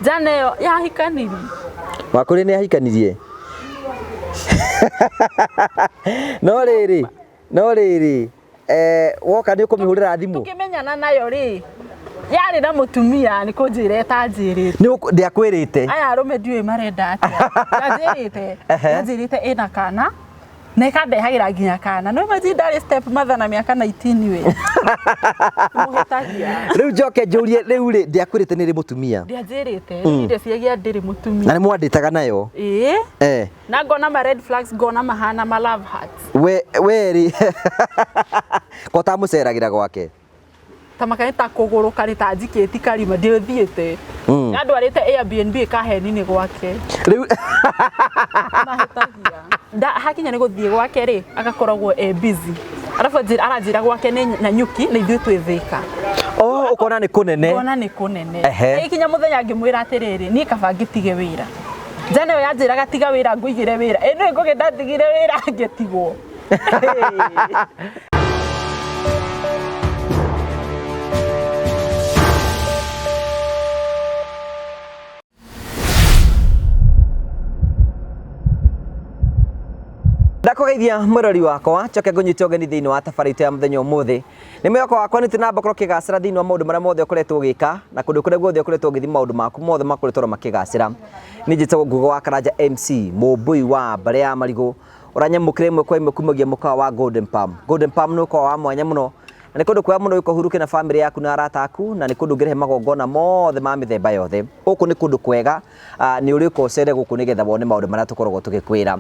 Njana ĩyo yahikanirie. Wakũrĩ nĩ ahikanirie. No rĩrĩ, no rĩrĩ, eh, woka nĩ ũkũmĩhũrĩra thimũ? Tũkĩmenyana nayo rĩ, yarĩ na mũtumia nĩ kũnjĩra ĩtanjĩrĩte. Nĩ ndĩakwĩrĩte. Aya arũme ndiũĩ marenda atĩa. Ndanjĩrĩte. Ndanjĩrĩte ĩna kana. Na ĩkandehagĩra nginya kana. No imagine ndarĩ step mother na mĩaka 19 we. Mũhĩtagia. Rĩu njoke njũrie rĩu rĩ ndĩakwĩrĩte nĩ rĩ mũtumia. Ndianjĩrĩte. Mm. Ndeciagia ndĩrĩ mũtumia. Na nĩ mwandĩtaga nayo. Ĩĩ. Eh. Na ngona ma red flags ngona mahana ma love hearts. We we rĩ ko tamũceragĩra gwake. Ta makani ta kũgũrũ karĩ ta njikĩti karima ndĩthiĩte. Yandwarĩte Airbnb ĩkaheni-inĩ gwake. Rĩu Mahĩtagia. Nda hakinya nĩ gũthiĩ gwake rĩ agakoragwo e busy. Arabu aranjĩra gwake nĩ Nanyuki na ithuĩ twĩ Thĩka. Oh, ũkona nĩ kũnene. Ngona nĩ kũnene. Ĩgĩkinya mũthenya ngĩmwĩra atĩrĩrĩ, niĩ kaba ngĩtige wĩra. Njana ĩyo yanjĩraga tiga wĩra ngũigĩre wĩra. Ĩ nĩ ngũgĩ ndatigire wĩra ngĩtigwo. Ndakũgeithia mwĩrori wakwa njoke ngũnyite ũgeni thĩinĩ wa tabarĩra itũ ya mũthenya ũmũthĩ. Nĩ mwĩhoko wakwa nĩ namba ũkorwo ũkĩgacĩra thĩinĩ wa maũndũ marĩa mothe ũkoretwo ũgĩka na kũndũ kũrĩa guothe ũkoretwo ũgĩthiĩ maũndũ maku mothe makoretwo makĩgacĩra. Niĩ njĩtagwo Nguga wa Karanja MC, mũmbũi wa mbarĩ ya marigũ, ũranyamũkĩra ĩmwe kwa ĩmwe kumagia mũkawa wa Golden Palm. Golden Palm nĩ mũkawa wa mwanya mũno na nĩ kũndũ kwega mũno gũka ũhurũke na bamĩrĩ yaku na arata aku, na nĩ kũndũ ũngĩrehe magongona mothe ma mĩthemba yothe. Gũkũ nĩ kũndũ kwega, nĩ ũrĩ ũka ũcere gũkũ nĩgetha wone maũndũ marĩa tũkoragwo tũgĩkwĩra.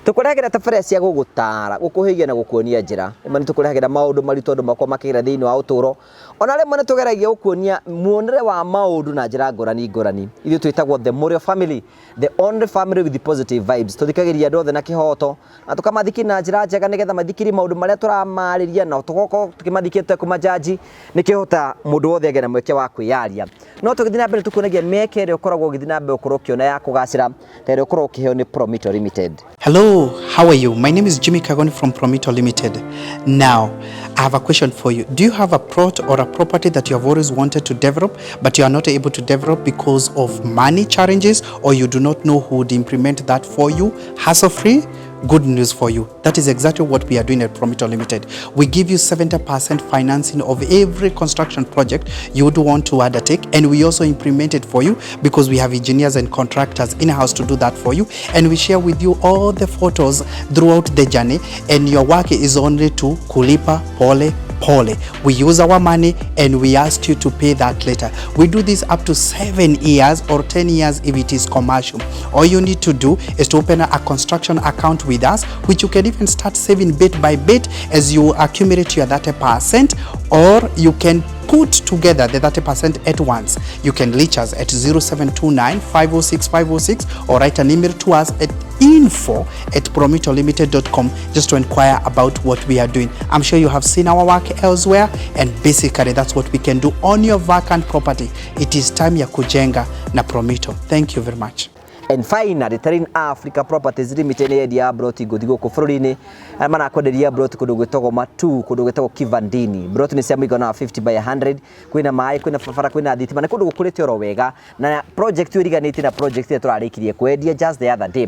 Tũkũrehagĩra tabarĩra cia gũgũtara, gũkũhĩgia na gũkuonia njĩra. Rĩmwe nĩ tũkũrehagĩra maũndũ maritũ andũ makoragwo makĩgera thĩinĩ wa ũtũũro. Ona rĩmwe nĩ tũgeragia gũkuonia muonere wa maũndũ na njĩra ngũrani ngũrani. Ithuĩ twĩtagwo The Mũrĩo Family, the only family with positive vibes. Tũthikagĩrĩria andũ othe na kĩhoto na tũkamathikĩrĩria na njĩra njega nĩgetha mathikĩrĩrie maũndũ marĩa tũramarĩria na tũgokorwo tũkĩmathikĩrĩria tũtekũmanjanji, nĩkĩo mũndũ wothe agĩe na mweke wa kwĩyaria. No tũgĩthiĩ na mbere tũkuonagia mĩeke ĩrĩa ũkoragwo ũgĩthiĩ na mbere gũkorwo ũkĩona ya kũgacĩra ta ĩrĩa ũkoragwo ũkĩheo nĩ Promito Limited. Hello, how are you? My name is Jimmy Kagoni from Promito Limited. Now, I have a question for you. Do you have a plot or a property that you have always wanted to develop, but you are not able to develop because of money challenges, or you do not know who would implement that for you hassle-free? Good news for you. That is exactly what we are doing at Promito Limited. We give you 70% financing of every construction project you would want to undertake, and we also implement it for you because we have engineers and contractors in-house to do that for you, and we share with you all the photos throughout the journey, and your work is only to kulipa pole pole. We use our money and we ask you to pay that later. We do this up to 7 years or 10 years if it is commercial. All you need to do is to open a construction account with us, which you can even start saving bit by bit as you accumulate your 30%, or you can put together the 30% at once. You can reach us at 0729 506 506 or write an email to us at info@promitolimited.com just to inquire about what we are doing. I'm sure you have seen our work elsewhere, and basically that's what we can do on your vacant property. It is time ya kujenga na Promito. Thank you very much. And finally, Terrain Africa Properties Limited nĩ yendia broti ngũthi gũkũ bũrũri-inĩ. Arĩa marakwenderia broti kũndũ gwĩtagwo Matu, kũndũ gwĩtagwo Kivandini. Broti nĩ cia mũigana wa 50 by 100, kwĩna maĩ, kwĩna barabara, kwĩna thitima, nĩ kũndũ gũkũrĩte oro wega. Na project ĩyo ĩriganĩtie na project ĩrĩa tũrarĩkirie kwendia just the other day.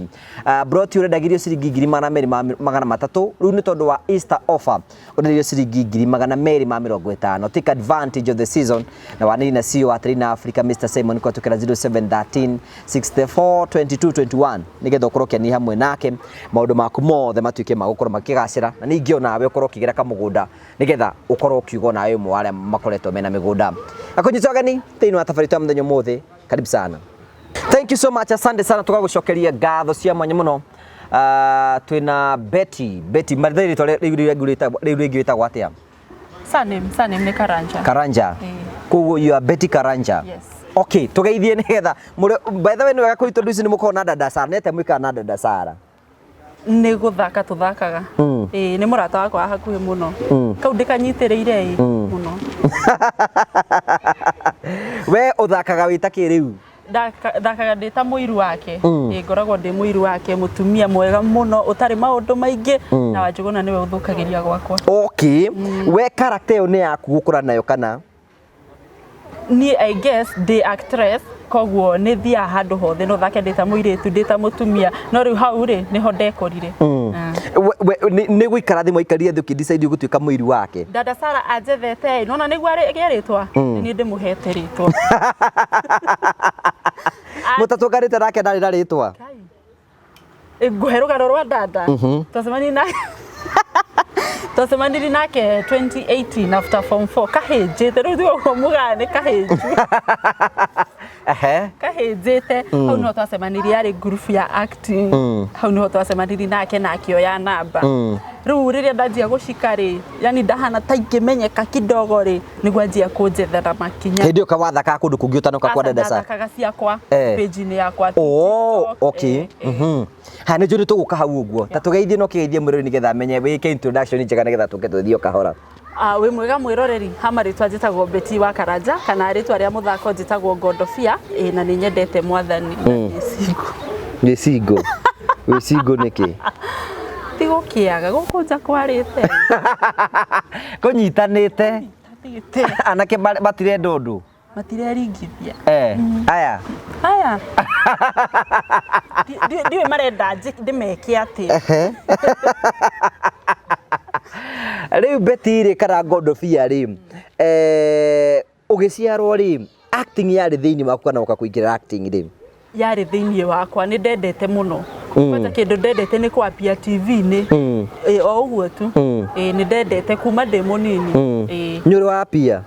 Broti ũrendagĩrio ciringi ngiri magana merĩ ma magana matatũ, rĩu nĩ tondũ wa Easter offer ũrenderio ciringi ngiri magana merĩ ma mĩrongo ĩtano. Take advantage of the season na wanĩri na CEO wa Terrain Africa Mr Simon kũhetũkĩra 0713 64 22 21 nĩgetha ũkorwo ũkĩania hamwe nake maũndũ maku mothe matuĩke ma gũkorwo makĩgacĩra, na ningĩ onawe ũkorwo ũkĩgĩra kamũgũnda nĩgetha ũkorwo ũkiuga onawe ũmwe wa arĩa makoretwo mena mĩgũnda. Akũnyita ũgeni thĩinĩ wa tabarĩra ya mũthenya ũmũthĩ, karibu sana. Thank you so much, asante sana, tũgagũcokeria ngatho cia mwanya mũno. Twĩna Betty, Betty, marĩtha rĩtwa rĩu rĩngĩ wĩtagwo atĩa? Surname nĩ Karanja. Karanja. Koguo you are Betty Karanja. Yes. Okay, tugeithie nĩgetha by the way nĩ wega kũrĩ tondũ ici nĩ mũkoragwo na dada Sara, nĩ atĩa mwĩkaga na dada Sara? Nĩ gũthaka tũthakaga. Ĩĩ, nĩ mũrata wakwa wa hakuhĩ mũno. Kau ndĩkanyitĩrĩire ĩ mũno. We ũthakaga wĩ ta kĩ rĩu? Thakaga ndĩ ta mũiru wake. Ĩĩ, ngoragwo ndĩ mũiru wake, mũtumia mwega mũno, ũtarĩ maũndũ maingĩ, na Wanjũgũna nĩwe ũthũkagĩria gwakwa. Okay. We character ĩyo nĩ yaku gũkũra nayo kana? Niĩ I guess ndĩ actress, Koguo nĩ thiaga handũ hothe, no thake ndĩ ta mũirĩtu, ndĩ ta mũtumia, no rĩu hau rĩ nĩho ndekorire. Nĩ gũikara thĩ mwaikarire thĩ ũkĩ-decide ũgũtuĩka mũiru wake? Dada Sara anjethete ĩ, nona nĩguo agĩe rĩtwa, nĩ niĩ ndĩmũhete rĩtwa. Mũtatũnganĩte nake ndarĩ na rĩtwa? Ngũhe rũgano rwa dada. Twacemanirie na twacemanirie nake 2018 after form 4, kahĩnjĩte rĩu tiga ũguo mugaga nĩ kahĩnju. Kahĩnjĩte hau niho twacemanirie, yarĩ group ya acting. Hau niho twacemanirie nake na akĩoya namba. Rĩu rĩrĩa ndanjia gũcika rĩ, yani ndahana ta ingĩmenyeka kidogo rĩ, nĩguo anjia kũnjethera makinya. Hĩndĩ ĩyo kawathakaga kũndũ kũngĩ ũtanoka kwa Dada Sara? Ndathakaga ciakwa page-inĩ yakwa. Oh, TikTok, okay. Ha nĩ njũĩ tũgũka hau ũguo. Ta tũgeithie no kĩgeithie mwĩrori nĩgetha amenye, wĩke introduction njega nĩgetha tũke tũthiĩ o kahora. Ah, wĩ mwega mwĩroreri, ha marĩtwa njĩtagwo Betty wa Karanja kana rĩtwa rĩa mũthako njĩtagwo Ngondobia, ĩ na nĩ nyendete mwathani na ndĩ single. Wĩ single? Wĩ single nĩkĩ? Ti gũkĩaga gũkũ nja kwarĩte. Kũnyitanĩte. Nyitanĩte. Anake matirenda ũndũ. Matireringithia. Aya. Aya. Ndiũĩ marenda ndĩmeke atĩa. Rĩu Betty rĩ, kana Ngondobia rĩ, ũgĩciarwo rĩ, acting yarĩ thĩinĩ waku kana ũka kũingĩra acting rĩ? Yarĩ thĩinĩ wakwa, nĩ ndendete mũno. Kwanza kĩndũ ndendete nĩ kwambia TV-inĩ. O ũguo tu. Nĩ ndendete kuma ndĩ mũnini. Nĩ ũrĩ wapia?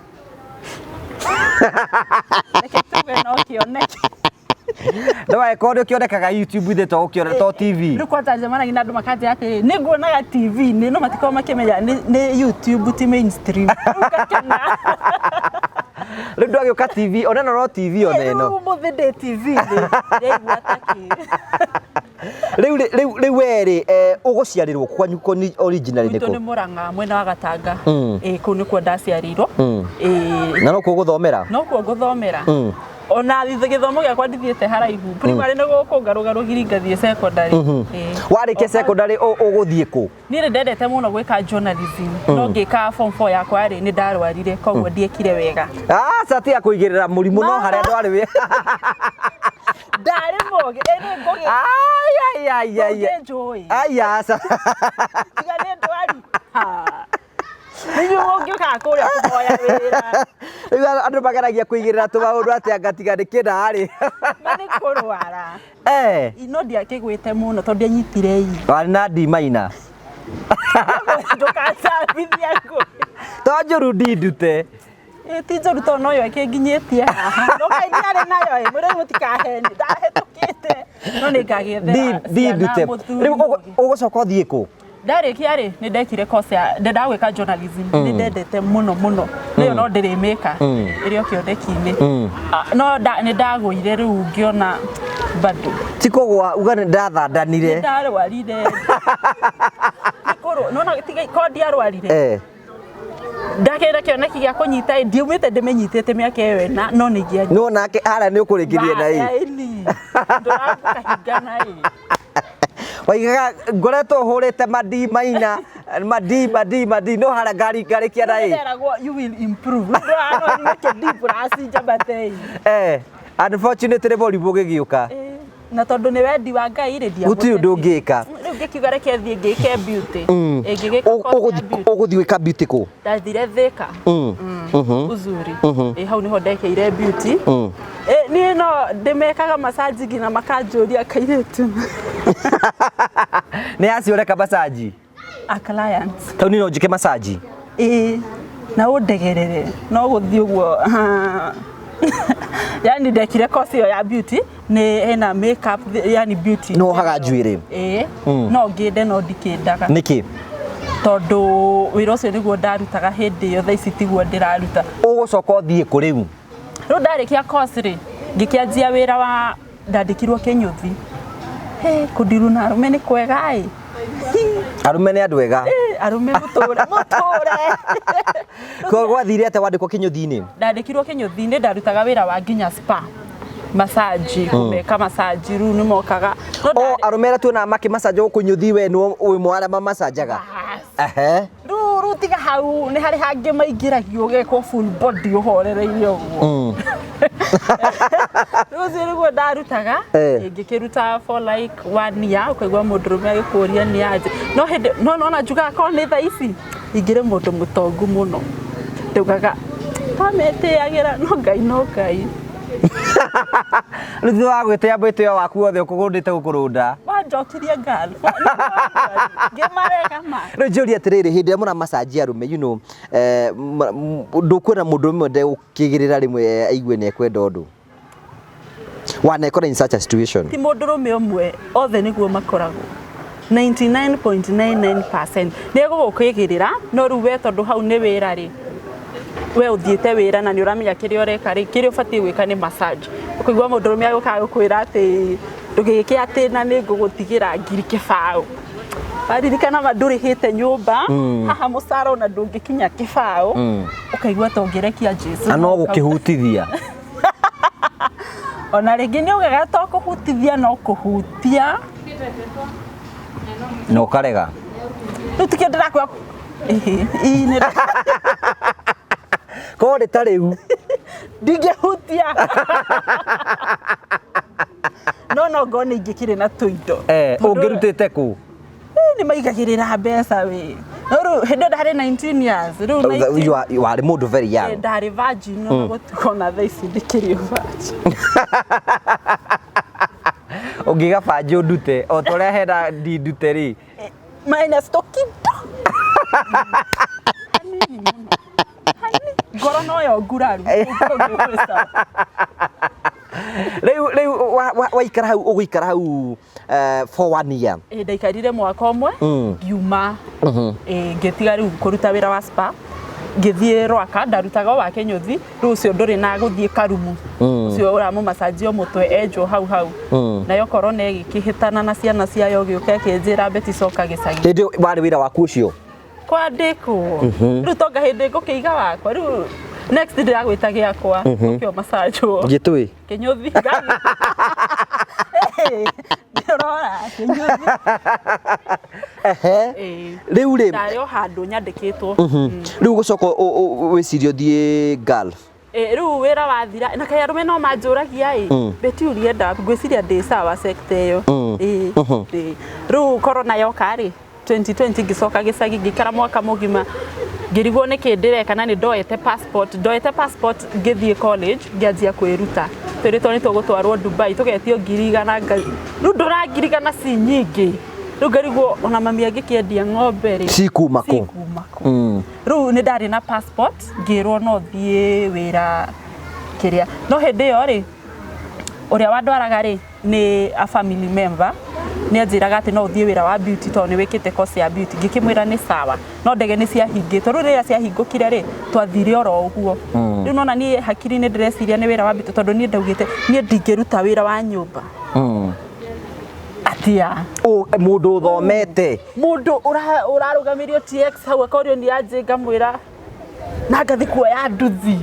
Reke tuge no kĩoneke. No angĩkorwo nĩ ũkĩonekaga YouTube ithe to ũkĩona to TV. Rĩu kwanza njemanagia na andũ makanjĩra atĩrĩ, nĩ nguonaga TV-inĩ, no matikoragwo makĩmenya nĩ YouTube ti mainstream. Rĩu ngakena. Rĩu ndwagĩũka TV, ona ĩno no TV ona ĩno. Rĩu ũmũthĩ ndĩ TV-inĩ, ndĩraigua ta kĩ. Rĩu rĩu rĩu we rĩ, ũgũciarĩrwo kwanyu originally Gwitũ nĩ nĩkũ? Mũrang'a mwena wa Gatanga. Ĩĩ, kũu nĩkuo ndaciarĩirwo. Ĩĩ. Na nokuo ũgũthomera? Nokuo ngũthomera. Ona gĩthomo gĩakwa ndithiĩte haraihu. Primary nĩ gũkũ ngarũgarũgiri ngathiĩ secondary. Ĩĩ. Warĩkia secondary ũgũthiĩ kũ? Niĩ nĩ ndendete mũno gwĩka journalism, no ngĩka form 4 yakwa rĩ, nĩ ndarwarire, koguo ndiekire wega. Aca tiga kũigĩrĩra mũrimũ no harĩa ndwarĩ wĩ. Ndarĩ mũgĩ, ĩ nĩ ngũgĩ. Ai ai ai ai. Ũngĩnjũĩ. Ai aca. Tiga nĩ ndwari. Ha. Nĩ inyuĩ mũngĩũkaga kũrĩa kũhoya wĩra. Rĩu andũ mageragia kũigĩrĩra tũmaũndũ atĩ anga tiga nĩ kĩnarĩ. Ma nĩ kũrwara. No ndiakĩgwĩte mũno tondũ ndianyitire ii. Warĩ na D minor. Ndũgacambithia ngũĩ. To njũru ndindute. Ĩ ti njũru tondũ noyo ĩkĩnginyĩtie haha. No kaĩ ndiarĩ nayo ĩ, mwĩrĩ mũtikahenie, ndahĩtũkĩte. No nĩ ngagĩethera ciana Ndindute. mũthuri Rĩu mũgĩ. ũgũcoka ũthiĩ kũ? Ndarĩkia rĩ, nĩ ndekire course ya ndendaga gwĩka journalism, nĩ ndendete mũno mũno, nĩyo no ndĩrĩmĩka ĩrĩ o kĩoneki-inĩ. No nĩ ndagũire rĩu ngĩona bado. Ti kũgũa, uga nĩ ndathandanire. Nĩ ndarwarire. Nĩ tiga korwo ndiarwarire. Ndakĩra kĩoneki gĩa kũnyita ĩ, ndiumĩte ndĩmĩnyitĩte mĩaka ĩyo ĩna, no nĩ ingĩa. No nake harĩa nĩ ũkũrĩkĩria na ĩ. Ndũrakahingana ĩ. Waigaga ngoretwo hũrĩte madi maina madi madi madi no harĩa ngari ngarĩkia na ĩ. Nderagwo you will improve. Ndũrano nĩ D plus njambate ĩ. Unfortunately mũrimũ ũgĩgĩũka. Na tondũ nĩ wendi wa Ngai rĩ, ndiagũtetie. Gũtirĩ ũndũ ũngĩka. Rĩu ngĩkiuga reke thiĩ ngĩke beauty. Ngĩgĩka course ya beauty. Ũgũthiĩ gwĩka beauty kũ? Ndathire Thika. Uzuri. Hau niho ndekeire beauty. Niĩ no ndĩmekaga massage nginya makanjũria kairĩtu. Nĩ acio ũreka massage? A client. Tau niĩ no njĩke massage? Ĩĩ, na ũndegerere no gũthiĩ ũguo. Yani ndekire course ĩyo ya beauty, nĩ ĩna makeup, yani beauty. Nĩ wohaga njuĩrĩ? Ĩĩ, no ngĩnde no ndikĩndaga. Nĩkĩ? Tondũ wĩra ũcio nĩguo ndarutaga hĩndĩ ĩyo, thaa ici tiguo ndĩraruta. Ũgũcoka ũthiĩ kũ rĩu? Rĩu ndarĩkia course rĩ, ngĩkĩanjia wĩra wa ndandĩkirwo Kĩnyũthi. Hĩ, kũndiru na arũme nĩ kwega ĩ. Arũme nĩ andũ ega. Arũme mũtũre, mũtũre. Kwa gwathire atĩa wandĩkwo Kĩnyũthi-inĩ? Ndandĩkirwo Kĩnyũthi-inĩ, ndarutaga wĩra wa nginya spa. Massage, kũmeka massage, rĩu nĩ mokaga. O arũme arĩa tuonaga makĩ massage gũkũ Nyũthi we nĩwe wĩ ũmwe wa arĩa mamacanjaga? Ehe. Rĩu rĩu tiga hau, nĩ harĩ hangĩ maingĩragio ũgekwo full body ũhorereire ũguo. Rĩu ũcio nĩguo ndarutaga. Ngĩkĩruta for like one year, ũkaigua mũndũrũme agĩkũria nĩ aje. No hĩndĩ no nona njugaga korwo nĩ thaa ici ingĩrĩ mũndũ mũtongu mũno, ndaugaga ndametĩagĩra, no Ngai no Ngai. Rĩu thutha wa gwĩtĩa mwĩtĩo waku wothe ũkũgũndĩte gũkũrũnda. Wanjokirie ngatho, ngĩmarega ma. Rĩu njũrie atĩrĩrĩ, hĩndĩ ĩrĩa mũramacanjia arũme, you know, ndũkuona mũndũ ũmwe ndegũkĩgĩrĩra rĩmwe aigue nĩ ekwenda ũndũ wanekora in such a situation? Ti mũndũrũme ũmwe, othe nĩguo makoragwo 99.99% nĩ egũgũkĩgĩrĩra. No rĩu we tondũ hau nĩ wĩra rĩ, we ũthiĩte wĩra na nĩ ũramenya kĩrĩa ũreka rĩ, kĩrĩa ũbatiĩ gwĩka nĩ massage. Ũkũigua mũndũrũme agĩũka gũkwĩra atĩ ndũgĩke atĩ na nĩ ngũgũtigĩra 20,000. Waririkana ma ndũrĩhĩte nyũmba haha, mũcara ona ndũngĩkinya 20, ũkaigua ta ũngĩrekia Jesu. Na no gũkĩhutithia. Ona rĩngĩ nĩ ugaga to kũhutithia, no kũhutia. Na ũkarega. Rĩu tikĩo ndĩrakwĩra. Ĩhĩ, ii nĩ Korwo nĩ ta rĩu. Ndingĩhutia, no ngorwo nĩ ingĩkĩrĩ na tũindo. Ũngĩrutĩte kũ? Nĩ maigagĩrĩra mbeca wĩ. No rĩu hĩndĩ ĩyo ndarĩ 19 years rĩu 19. Warĩ mũndũ very young. Ndarĩ virgin, ona gũtuĩka ona thaa ici ndĩkĩrĩ o virgin. Ũngĩga banjĩ ũndute o ta ũrĩa hena ndindute rĩ. Minus tũkindo hanini mũno. Ngoro noyo nguraru ũngĩgwĩca. Rĩu waikara hau, ũgũikara hau for one year? Ndaikarire mwaka ũmwe, ngiuma. Ngĩtiga rĩu kũruta wĩra wa spa, ngĩthiĩ Rwaka ndarutaga o wa kĩnyũthi. Rĩu ũcio ndũrĩ na gũthiĩ karumu, ũcio ũramũmacanjio mũtwe enjwo hau hau. Nayo korona ĩgĩkĩhĩtana na ciana ciayo, gĩũka ĩkĩnjĩra, "Beti, coka gĩcagi." Hĩndĩ ĩyo warĩ wĩra waku ũcio? Kwandĩkwo rĩu tonga hĩndĩ ngũkĩiga wakwa. Rĩu next ndĩragwĩta gĩakwa ũkĩo macanjwo. Gĩtũĩ. Kĩnyũthi. Ndĩrora kĩnyũthi. Rĩu rĩ, Ndarĩ o handũ nyandĩkĩtwo. Rĩu gũcoka wĩcirie ũthiĩ Gulf? Rĩu wĩra wathira na kaĩ arũme no manjũragia ĩ, "Beti, ũrienda?" Ngwĩciria ndĩ sawa sector ĩyo. Ĩ. Rĩu corona yoka rĩ 2020, ngĩcoka gĩcagi, ngĩikara mwaka mũgima, ngĩrigwo nĩkĩ ndĩreka na nĩ ndoete passport, ndoete passport ngĩthiĩ college, ngĩanjia kwĩruta. Twĩrĩtwo nĩ tũgũtwarwo Dubai, tũgetio 100,000. Rĩu ndũra 100,000 ci nyingĩ. Rĩu ngarigwo ona mami angĩkĩendia ng'ombe rĩ, Cikuma kũ? Cikuma kũ? Rĩu nĩ ndarĩ na passport, ngĩrwo no thiĩ wĩra kĩrĩa. No hĩndĩ ĩyo rĩ, ũrĩa wandwaraga rĩ nĩ a family member, nĩ anjĩraga atĩ no ũthiĩ wĩra wa beauty tondũ nĩ wĩkĩte course ya beauty. Ngĩkĩmwĩra nĩ sawa, no ndege nĩ ciahingĩtwo. Rĩu rĩrĩa ciahingũkire rĩ, twathire oro ũguo. Rĩu nona niĩ hakiri-inĩ ndĩreciria nĩ wĩra wa beauty, tondũ niĩ ndaugĩte niĩ ndingĩruta wĩra wa nyũmba atia. Mũndũ ũthomete. Mũndũ ũrarũgamĩrio TX hau akorio nĩ anjĩ, ngamwĩra na ngathi kuoya nduthi,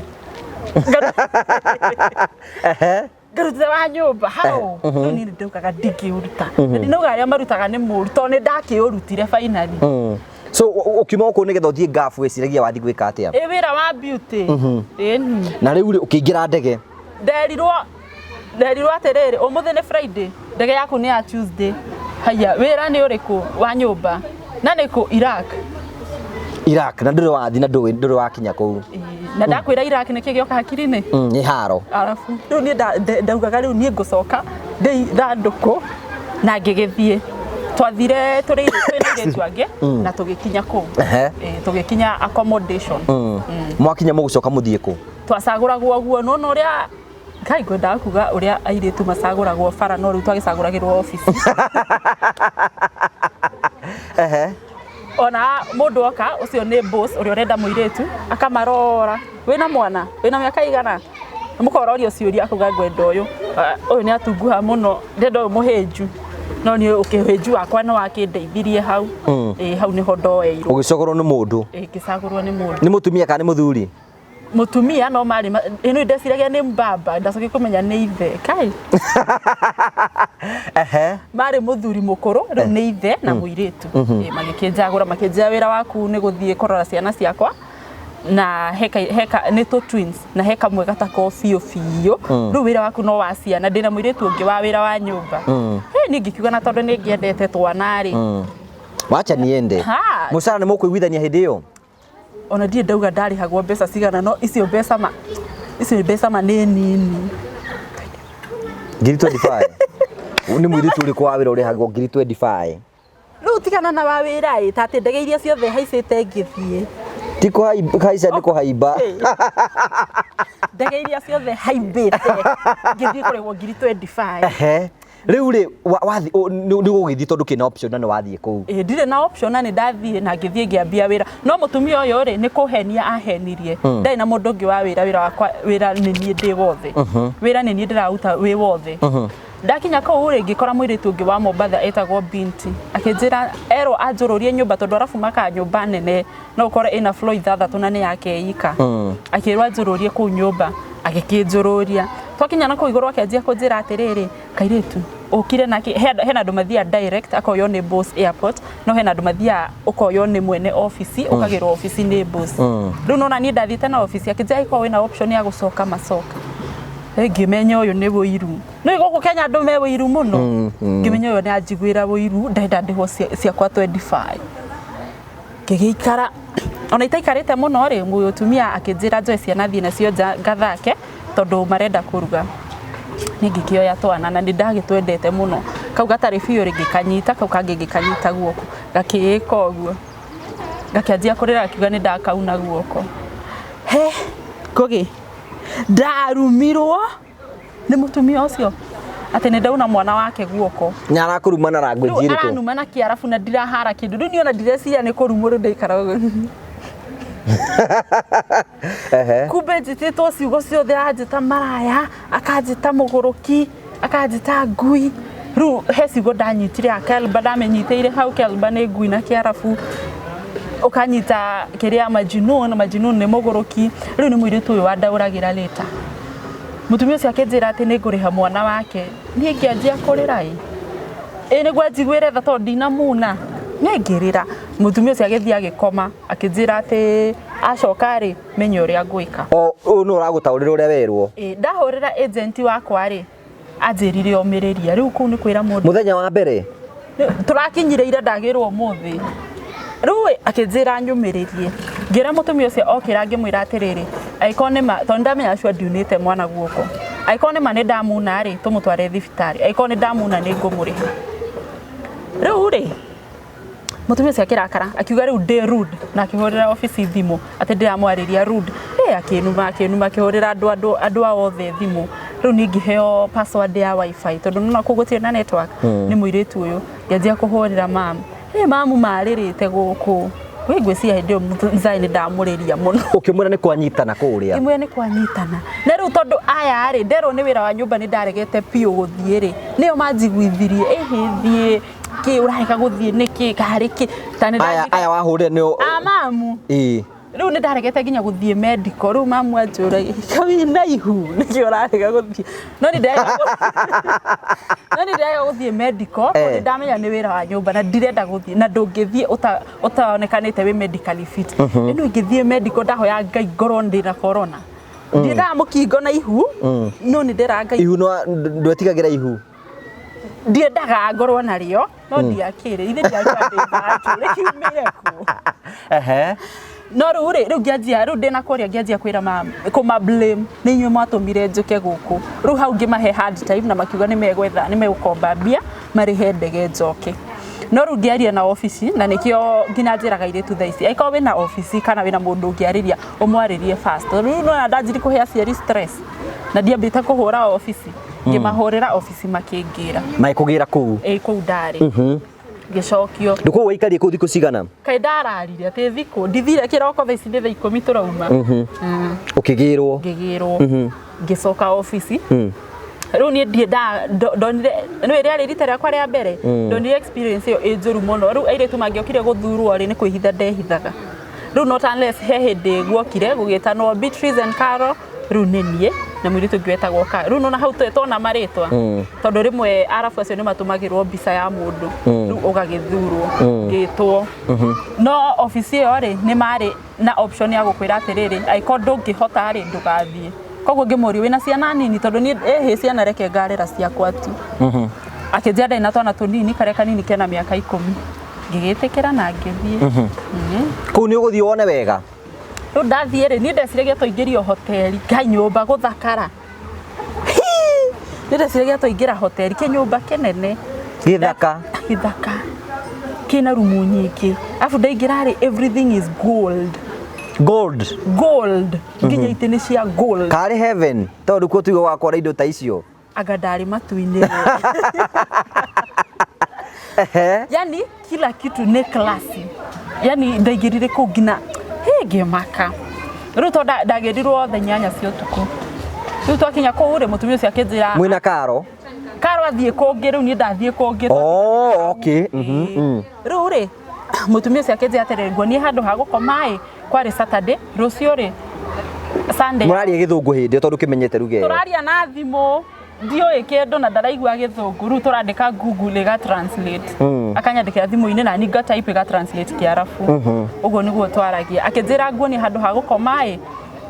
ngarutĩra wa nyũmba hau. Rĩu niĩ nĩndaugaga ndingĩũruta, na ndinauga arĩa marutaga nĩ mũru, tondũ nĩ ndakĩũrutire finally. So ũkiuma gũkũ nĩgetha ũthiĩ Gulf, wĩciragia wathiĩ gwĩka atĩa? Ĩ wĩra wa beauty, ĩni. Na rĩu rĩ, ũkĩingĩra ndege? Nderirwo atĩrĩrĩ, "Ũmũthĩ nĩ Friday, ndege yaku nĩ ya Tuesday." Haya, wĩra nĩ ũrĩkũ? Wa nyũmba. Na nĩ kũ? Iraq. Iraq, na ndũrĩ wathiĩ na ndũrĩ wakinya kũu. Ĩĩ, na ndakwĩra Iraq nĩkĩ gĩoka hakiri-inĩ? Nĩ haro. Arabu rĩu niĩ ndaugaga rĩu niĩ ngũcoka ndĩ ithandũkũ, na ngĩgĩthiĩ. Twathire tũrĩ twĩna airĩtu angĩ na tũgĩkinya kũu. Ĩĩ, tũgĩkinya accommodation. Mwakinya mũgũcoka mũthiĩ kũ? Twacagũragwo ũguo nona ũrĩa Ngai ngwendaga kuga ũrĩa airĩtu macagũragwo bara, no rĩu twagĩcagũragĩrwo obici. Ona mũndũ oka, ũcio nĩ boss ũrĩa ũrenda mũirĩtu, akamarora, "Wĩna mwana? Wĩna mĩaka igana?" Mũkororio ciũria, akauga, "Ngwenda ũyũ. Ah, ũyũ nĩ atunguha mũno, ndenda ũyũ mũhĩnju." No niĩ ũkĩhĩnju wakwa nĩ wakĩndeithirie hau. Ĩĩ, hau nĩho ndoeirwo. Ũgĩcagũrwo nĩ mũndũ? Ĩĩ, ngĩcagũrwo nĩ mũndũ. Nĩ mũtumia kana nĩ mũthuri? Mũtumia, no marĩ ĩno ndeciragia nĩ mbamba, ndacokire kũmenya nĩ ithe kai. Marĩ mũthuri mũkũrũ, rĩu nĩ ithe na mũirĩtu. Ĩĩ, magĩkĩnjagũra, makĩnjĩra, "Wĩra waku nĩ gũthiĩ kũrora ciana ciakwa." Na heka heka nĩ tũ twins na he kamwe gatako biũ biũ. Rĩu wĩra waku no wa ciana, ndĩna mũirĩtu ũngĩ wa wĩra wa nyũmba. He niĩ ngĩkiuga na tondũ nĩ ngĩendete twana rĩ, Wacha niende. Ha. Mũcara nĩ mũkũiguithania hĩndĩ ĩyo? Ona ndirĩ ndauga ndarĩhagwo mbeca cigana, no icio mbeca ma icio mbeca ma nĩ nini. Ngiri 25? Nĩ mũirĩtu ũrĩkũ wa wĩra ũrĩhagwo ngiri 25? Rĩu tigana na wa wĩra ĩ, ta atĩ ndege iria ciothe haicĩte ngĩthiĩ. Ti kũhaica, nĩ kũhaimba. Ndege iria ciothe haimbĩte ngĩthiĩ kũrĩhwo ngiri 25. Ehe. Rĩu rĩ, nĩ gũgĩthiĩ tondũ kĩna option na nĩ wathiĩ kũu? Ĩ, ndirĩ na option na nĩ ndathiĩ na ngĩthiĩ ngĩambia wĩra, no mũtumia ũyũ rĩ, nĩ kũhenia ahenirie. Ndarĩ na mũndũ ũngĩ wa wĩra, wĩra wakwa, wĩra nĩ niĩ ndĩ wothe, wĩra nĩ niĩ ndĩraruta wĩ wothe. Ndakinya kũu rĩ, ngĩkora mũirĩtu ũngĩ wa Mombatha etagwo Binti, akĩnjĩra erwo anjũrũrie nyũmba tondũ arabu makaga nyũmba nene, no ũkore ĩna floor ithathatũ na nĩ yake ika. Akĩrwo anjũrũrie kũu nyũmba, agĩkĩnjũrũria. Twakinya na kũu igũrũ akĩanjia kũnjĩra atĩrĩrĩ, kairĩtu ũkire nake hena andũ mathiaga direct akoywo nĩ boss airport, no hena andũ mathiaga ũkoywo nĩ mwene ofici, ũkagĩrwo ofici nĩ boss. Rĩu nona niĩ ndathiĩte na ofici, akĩnjĩra angĩkorwo wĩna option ya gũcoka macoka. Ngĩmenya ũyũ nĩ wũiru. Nĩ gũkũ Kenya andũ me wũiru mũno. Ngĩmenya ũyũ nĩ anjiguĩra wũiru, ndenda ndĩhwo ciakwa 25. Ngĩgĩikara, ona itaikarĩte mũno rĩ, mũtumia akĩnjĩra njoe ciana thiĩ nacio nja ngathake tondũ marenda kũruga. Niĩ ngĩkĩoya twana na nĩ ndagĩtwendete mũno, kau gatarĩ biũ rĩ, ngĩkanyita, kau kangĩ ngĩkanyita guoko, gakĩĩka ũguo, gakĩanjia kũrĩra, gakiuga nĩ ndakauna guoko. He ngũgĩ ndarumirwo nĩ mũtumia ũcio atĩ nĩ ndauna mwana wake guoko. Na arakũruma na language Rĩu ĩrĩkũ? Aranuma na kĩarabu na ndirahara kĩndũ. Rĩu niĩ ona ndireciria nĩ kũrumwo, rĩu ndaikara ũguo. Kumbe njĩtĩtwo ciugo ciothe, aranjĩta maraya, akanjĩta mũgũrũki, akanjĩta ngui. Rĩu he ciugo ndanyitire ya kelba, ndamĩnyitĩire hau. Kelba nĩ ngui na kĩarabu, ũkanyita kĩrĩa majinun, majinun nĩ mũgũrũki. Rĩu nĩ mũirĩtu ũyũ wandaũragĩra later. Mũtumia ũcio akĩnjĩra atĩ nĩ ngũrĩha mwana wake. Niĩ ngĩanjia kũrĩra, ĩ nĩguo anjiguĩre tha tondũ ndinamuna. Niĩ ngĩrĩra. Mũtumia ũcio agĩthiĩ agĩkoma, akĩnjĩra atĩ acoka rĩ, menye ũrĩa ngwĩka. O ũyũ nĩ ũragũtaũrĩra ũrĩa werwo? Ĩ, ndahũrĩra agent wakwa rĩ, anjĩrire omĩrĩria. Rĩu kũu nĩ kwĩra mũndũ. Mũthenya wa mbere? Tũrakinyire ira, ndagĩrwo ũmũthĩ. Rĩu ĩ, akĩnjĩra nyũmĩrĩrie. Ngĩra mũtumia ũcio okĩra, ngĩmwĩra atĩrĩrĩ, angĩkorwo nĩ ma, tondũ nĩndamenya sure ndiunĩte mwana guoko, angĩkorwo nĩ ma nĩ ndamuna rĩ, tũmũtware thibitarĩ, angĩkorwo nĩ ndamuna nĩ ngũmũrĩha. Rĩu rĩ, mũtumia ũcio akĩrakara, akiuga rĩu ndĩ rude, na akĩhũrĩra obici thimũ atĩ ndĩramwarĩria rude. Akĩnuma, akĩnuma, akĩhũrĩra andũ ao othe thimũ. Rĩu niĩ ngĩheo password ya WiFi tondũ nona kũu gũtirĩ na network nĩ mũirĩtu ũyũ. Ngĩanjia kũhũrĩra mamu. Mamu marĩrĩte gũkũ. Wĩ ngwĩciria hĩndĩ ĩyo mzai nĩ ndamũrĩria mũno. Ũkĩmwĩra nĩ kwanyitana kũrĩa? Ngĩmwĩra nĩ kwanyitana. Na rĩu tondũ aya rĩ, nderwo nĩ wĩra wa nyũmba nĩ ndaregete biũ gũthiĩ rĩ, nĩo manjiguithirie, ĩhĩ thiĩ, kĩ ũrarega gũthiĩ nĩkĩ, karĩ kĩ ta nĩ Aya aya wahũrĩra nĩ a mamu. Ĩ. Rĩu nĩ ndaregete nginya gũthiĩ medical. Rĩu mamu anjũragia, kawĩna ihu nĩkĩo ũrarega gũthiĩ? No nĩ ndirarega gũthiĩ medical tondũ ndamenya nĩ wĩra wa nyũmba na ndirenda gũthiĩ, na ndũngĩthiĩ ũtaonekanĩte wĩ medically fit. Ĩno ingĩthiĩ medical, ndahoya Ngai ngorwo ndĩna corona. Ndiendaga mũkingo na ihu, no nĩ ndĩra Ngai. Ihu no ndwetigagĩra ihu? Ndiendaga ngorwo narĩo, no ndiakĩrĩ ithe ndiakiuga ndĩ rĩkiumĩre kuo. No rĩu rĩ, rĩu ngĩanjia, rĩu ndĩna kũrĩa, ngĩanjia kwĩra mam, kũma blame, nĩ inyuĩ mwatũmire njũke gũkũ. Rĩu hau ngĩmahe hard time na makiuga nĩ megwetha, nĩ megũkomba mbia marĩhe ndege njoke. No rĩu ngĩaria na obici, na nĩkĩo nginya njĩraga airĩtu thaa ici, angĩkorwo wĩna obici kana wĩna mũndũ ũngĩarĩria, ũmwarĩrie first, tondũ rĩu nĩwona ndanjiri kũhe aciari stress na ndiambĩte kũhũra obici. Ngĩmahũrĩra obici makĩngĩra. Magĩkũgĩra kũu? Ĩ, kũu ndarĩ ngĩcokio. Ndũkũu waikarie kũu thikũ cigana? Kaĩ ndararire atĩ thikũ ndithire kĩroko, thaa ici nĩ thaa 10 tũrauma. Ũkĩgĩrwo? Ngĩgĩrwo, ngĩcoka obici. Rĩu niĩ ndiendaga ndonire nĩ rĩarĩ rita rĩakwa rĩa mbere, ndonire experience ĩyo ĩ njũru mũno. Rĩu airĩtu mangĩokire gũthurwo rĩ, nĩ kwĩhitha ndehithaga. Rĩu not unless he hĩndĩ guokire gũgĩtanwo Beatrice and Carol, rĩu nĩ niĩ. Na mũirĩtu ũngĩ wetagwo ka rĩu nona hau twetwo na marĩtwa, tondũ rĩmwe arabu acio nĩ matũmagĩrwo mbica ya mũndũ, rĩu ũgagĩthurwo ngĩtwo. No obici ĩyo rĩ, nĩ marĩ na option ya gũkwĩra atĩrĩrĩ, angĩkorwo ndũngĩhota rĩ, ndũgathiĩ. Koguo ngĩmũria, wĩna ciana nini? Tondũ niĩ ĩhĩ ciana reke ngarera ciakwa tu. Akĩnjĩra ndarĩ na twana tũnini, karĩa kanini kena mĩaka 10. Ngĩgĩtĩkĩra na ngĩthiĩ. Kũu nĩ ũgũthiĩ wone wega. Rĩu ndathiĩ rĩ, niĩ ndeciragia twaingĩrio hoteli kanyũmba gũthakara. Nĩ ndeciragia twaingĩra hoteli kĩnyũmba kĩnene. Gĩthaka. Gĩthaka kĩna rumu nyingĩ, arabu ndaingĩra rĩ, everything is gold. Gold. Gold, nginya itĩ nĩ cia gold. Karĩ heaven, tondũ kuo tuigo wakora indo ta icio. Anga ndarĩ matu-inĩ. Yani kila kitu nĩ classy. Yani ndaingĩrire kũu nginya hĩ ngĩmaka. Rĩu to ndagĩrirwo thaa 8 cia ũtukũ. Rĩu twakinya kũu rĩ, mũtumia ũcio akĩnjĩra Mwĩna karo? Karo athiĩ kũngĩ, rĩu niĩ ndathiĩ kũngĩ. Oh, okay. Rĩu rĩ, mũtumia ũcio akĩnjĩra atĩrĩrĩ, nguonie handũ ha gũkoma ĩ, kwarĩ Saturday, rũciũ rĩ, Sunday. Mũraria gĩthũngũ hĩndĩ ĩyo tondũ kĩmenyete ruga ĩyo? Tũraria na thimũ, ndiũĩ kĩndũ na ndaraigua gĩthũngũ. Rĩu tũrandĩka Google ĩga translate, akanyandĩkĩra thimũ-inĩ na niĩ nga type ĩga translate kĩarabu. Ũguo nĩguo twaragia. Akĩnjĩra nguonie handũ ha gũkoma ĩ,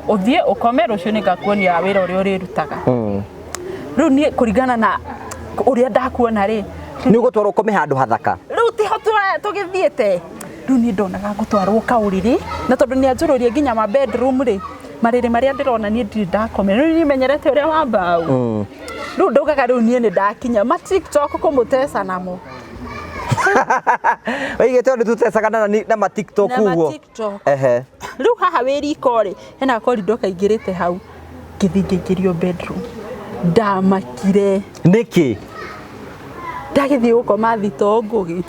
ũthiĩ ũkome, rũciũ nĩngakuonia wĩra ũrĩa ũrĩrutaga. Rĩu niĩ kũringana na ũrĩa ndakuona rĩ, Nĩ ũgũtwarwo ũkome handũ hathaka. Rĩu tiho tũgĩthiĩte. Rĩu niĩ ndonaga ngũtwarwo kaũrĩrĩ, na tondũ nĩ anjũrũrie nginya ma bedroom rĩ, marĩrĩ marĩa ndĩrona niĩ ndirĩ ndakomera. Rĩu niĩ menyerete ũrĩa wa mbaũ. Rĩu ndaugaga rĩu niĩ nĩ ndakinya ma TikTok kũmũteca namo. Waigĩte ũndũ tũtecaga na ma TikTok. Na ma ũguo. TikTok. Rĩu haha wĩ riko rĩ, hena korindo kaingĩrĩte hau. Ngĩthiĩ ngĩingĩrio bedroom, ndamakire. Nĩkĩ? Ndagĩthiĩ gũkoma thitoo ngũgĩ.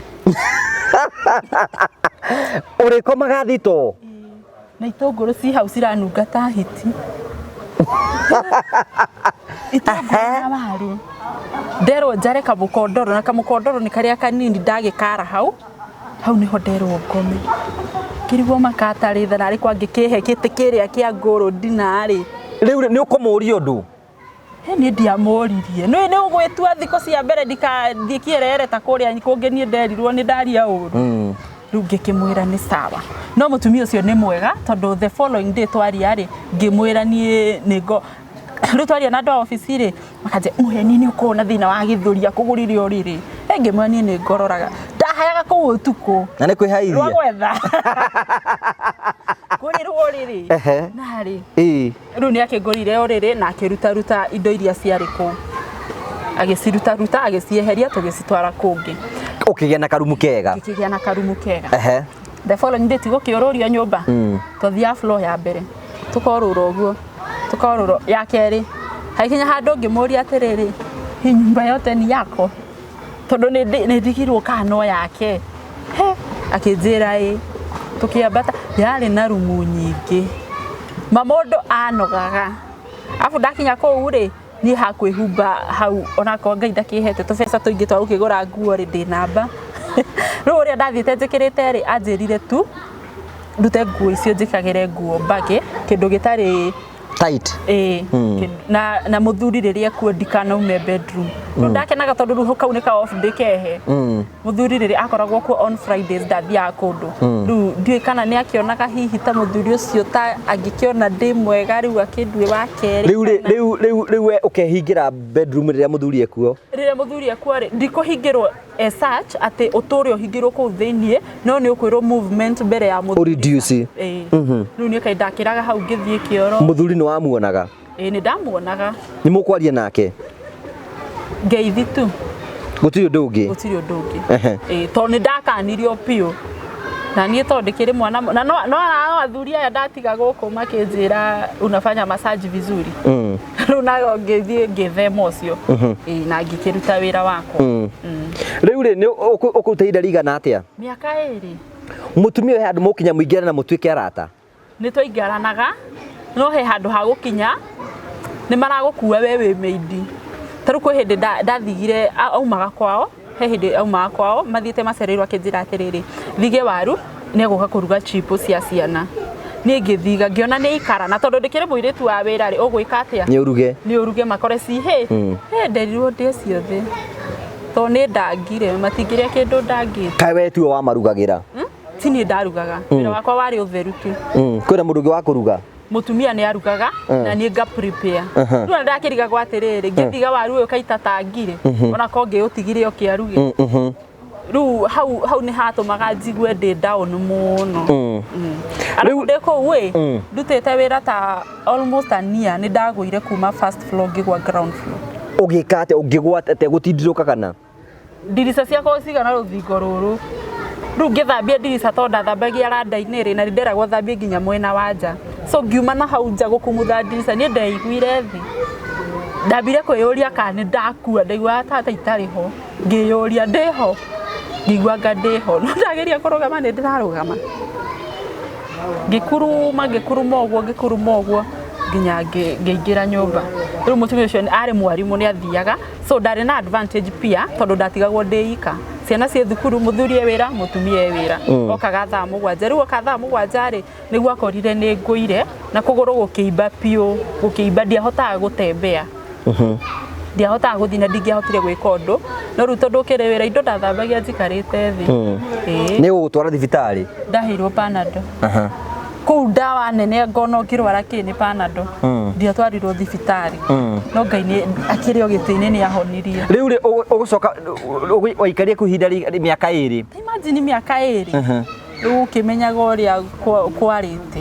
Ũrĩkomaga thitoo? Na itũngũrũ ci hau ciranunga ta hiti, itũngũrũ na waru. Nderwo njare kamũkondoro, na kamũkondoro nĩ karĩa kanini. Ndagĩkara hau, hau nĩho nderwo ngome. Ngĩrigwo makatarĩ tha narĩ kwangĩkĩhe gĩtĩ kĩrĩa kĩa ngũrũ ndinarĩ. Rĩu rĩ, nĩ ũkũmũria ũndũ? He niĩ ndiamũririe. Nĩ ũgwĩtua thikũ cia mbere ndikathiĩ kĩerere ta kũrĩa kũngĩ. Niĩ nderirwo nĩ ndaria ũru. Rĩu ngĩkĩmwĩra nĩ sawa, no mũtumia ũcio nĩ mwega, tondũ the following day twaria rĩ, ngĩmwĩra niĩ nĩngo rĩu twaria na andũ a obici rĩ, makanjia mũheni nĩ ũkorwo na thĩna wa gĩthũri akũgũrire ũrĩrĩ. Ĩ ngĩmwĩra niĩ nĩ ngororaga, ndahayaga kũu ũtukũ. Na nĩ kwĩhaithia. Rwa gwetha kũrĩrwo ũrĩrĩ. Narĩ rĩu nĩ akĩngũrire ũrĩrĩ na akĩrutaruta indo iria ciarĩ kũu, agĩcirutaruta, agĩcieheria, tũgĩcitwara kũngĩ. Ũkĩgĩa na karumu kega. Ngĩkĩgĩa na karumu kega. The following day tigũkĩũrũrio nyũmba. Twathiaga floor ya mbere, tũkorũra ũguo, tũkorũra ya kerĩ, hagĩkinya handũ ngĩmũria atĩrĩrĩ, hii nyumba yote ni yako? Tondũ nĩ ndigirwo kana no yake. He akĩnjĩra ĩ. Tũkĩambata, yarĩ na rumu nyingĩ ma mũndũ anogaga. Arabu ndakinya kũu rĩ, niĩ hakwĩhumba hau, onakorwo Ngai ndakĩhete tũbeca tũingĩ twa gũkĩgũra nguo rĩ, ndĩ namba rĩu ũrĩa ndathiĩte njĩkĩrĩte rĩ, anjĩrire tu ndute nguo icio, njĩkagĩre nguo mbagĩ, kĩndũ gĩtarĩ tight. Ĩĩ. Na mũthuri rĩrĩa ekuo ndikanaume bedroom. Rĩu ndakenaga tondũ rĩu kau nĩ ka off day kehe. Mũthuri rĩrĩa akoragwo kuo on Fridays, ndathiaga kũndũ. Rĩu ndiũĩ kana nĩ akĩonaga hihi ta mũthuri ũcio ta angĩkĩona ndĩ mwega rĩu akĩndue wa kerĩ. Rĩu rĩ, rĩu we ũkehingĩra bedroom rĩrĩa mũthuri ekuo? Rĩrĩa mũthuri ekuo rĩ, ndikũhingĩrwo as such atĩ ũtũre ũhingĩrwo kũu thĩiniĩ, no nĩ ũkwĩrwo movement mbere ya mũthuri. Ũreduce. Ĩĩ. Rĩu niĩ kaĩ ndakĩraga hau ngĩthiĩ kĩoro. Mũthuri nĩ wamuonaga? Ĩĩ, nĩ ndamuonaga. Nĩ mũkwaria nake? Ngeithi tu. Gũtirĩ ũndũ ũngĩ? Gũtirĩ ũndũ ũngĩ. Ĩĩ, tondũ nĩ ndakanirio biũ na niĩ tondũ ndĩkĩrĩ mwana na no athuri aya ndatiga gũkũ makĩnjĩra unafanya massage vizuri. Rĩu nayo ngĩthiĩ ngĩthema ũcio. Ĩĩ, na ngĩkĩruta wĩra wakwa. Rĩu rĩ, nĩ ũkũruta ihinda rĩigana atĩa? Mĩaka 2. Mũtumia ũyũ, he handũ mũkinya mũingĩrane na mũtuĩke arata? Nĩ twaingĩranaga, no he handũ ha gũkinya nĩ maragũkua we wĩ maid. Ta rĩu kwĩ hĩndĩ ndathigire aumaga kwao, he hĩndĩ aumaga kwao mathiĩte macereirwo, akĩnjĩra atĩrĩrĩ, thige waru, nĩ egũka kũruga chipo cia ciana. Niĩ ngĩthiga ngĩona nĩ ikara, na tondũ ndĩkĩrĩ mũirĩtu wa wĩra rĩ, ũgwĩka atĩa? Nĩ ũruge. Nĩ ũruge makore cihĩ. Nderirwo ndĩe ciothe tondũ nĩ ndangire, matingĩrĩa kĩndũ ndangĩte. Kaĩ we tiwe wamarugagĩra? Ti niĩ ndarugaga, wĩra wakwa warĩ ũtheru tu. Kwĩna mũndũ ũngĩ wa kũruga? Mũtumia nĩ arugaga na niĩ nga prepare. Rĩu ona ndakĩrigagwo atĩrĩrĩ, ngĩthiga waru ũyũ kaita tangire, ona ko ngĩũtigire ũkĩaruge. Rĩu hau hau nĩ hatũmaga njigue ndĩ down mũno. Arabu ndĩ kũu ĩ, ndutĩte wĩra ta almost a year, nĩ ndagũire kuma first floor ngĩgwa ground floor. Ũgĩka atĩa? Ũngĩgwa atĩa gũtindirũka kana? Ndirica ciakwa cigana rũthingo rũrũ. Rĩu ngĩthambia ndirica, tondũ ndathambagia randa-inĩ rĩ, na nĩ nderagwo thambie nginya mwena wa nja, so ngiuma na hau nja gũkumutha ndirica, niĩ ndeiguire thĩ. Ndambire kwĩyũria kana nĩ ndakua, ndaiguaga tata itarĩ ho, ngĩyũria ndĩho, ngĩigua anga ndĩho, no ndageria kũrũgama nĩ ndĩrarũgama, ngĩkuruma ngĩkuruma ũguo, ngĩkuruma ũguo nginya ngĩingĩra nyũmba. Rĩu mũtumia ũcio arĩ mwarimũ, nĩ athiaga, so ndarĩ na advantage pia tondũ ndatigagwo ndĩ ika, ciana ciĩ thukuru, mũthuri e wĩra, mũtumia e wĩra. Okaga thaa 7. Rĩu oka thaa 7 rĩ, nĩguo akorire nĩ ngũire na kũgũrũ gũkĩimba biũ, gũkĩimba, ndiahotaga gũtembea, ndiahotaga gũthiĩ na ndingĩahotire gwĩka ũndũ. No rĩu tondũ ũkĩrĩ wĩra, indo ndathambagia njikarĩte thĩ. Ĩĩ. Nĩ gũgũtwara thibitarĩ? Ndaheirwo Panado kũu, ndawa nene ngona ũngĩrwara kĩ nĩ Panado. Ndiatwarirwo thibitarĩ, no Ngai nĩ akĩrĩ o gĩtĩ-inĩ, nĩ ahonirie. Rĩu rĩ, ũgũcoka waikarie kũu ihinda mĩaka 2? Imagine mĩaka 2, rĩu ũkĩmenyaga ũrĩa kwarĩte.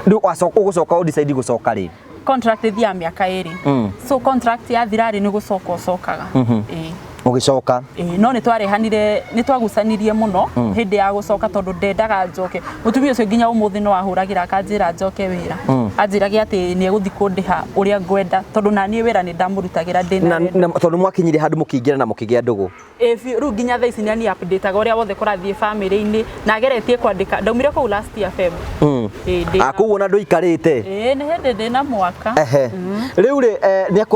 Rĩu ũgũcoka ũdecide gũcoka rĩ? Contract ĩthiaga mĩaka 2. So contract yathira rĩ, nĩ gũcoka ũcokaga. Ĩĩ. Ũgĩcoka? Ĩĩ, no nĩ twarehanire, nĩ twagucanirie mũno hĩndĩ ya gũcoka tondũ ndendaga njoke. Mũtumia ũcio nginya ũmũthĩ no ahũragĩra akanjĩra njoke wĩra. Anjĩrage atĩ nĩ egũthiĩ kũndĩha ũrĩa ngwenda, tondũ naniĩ wĩra nĩ ndamũrutagĩra ndĩna na, wendo. Na tondũ mwakinyire handũ mũkĩingĩra na mũkĩgĩa ndũgũ. Ĩ biũ, rĩu nginya thaa ici nĩ ani updateaga ũrĩa wothe kũrathiĩ family-inĩ, na ageretie kwandĩka. Ndaumire kũu last year Feb. Ĩ, Ah, koguo ona ndũikarĩte. Ĩ, nĩ hĩndĩ ndĩna mwaka. Ehe, rĩu rĩ,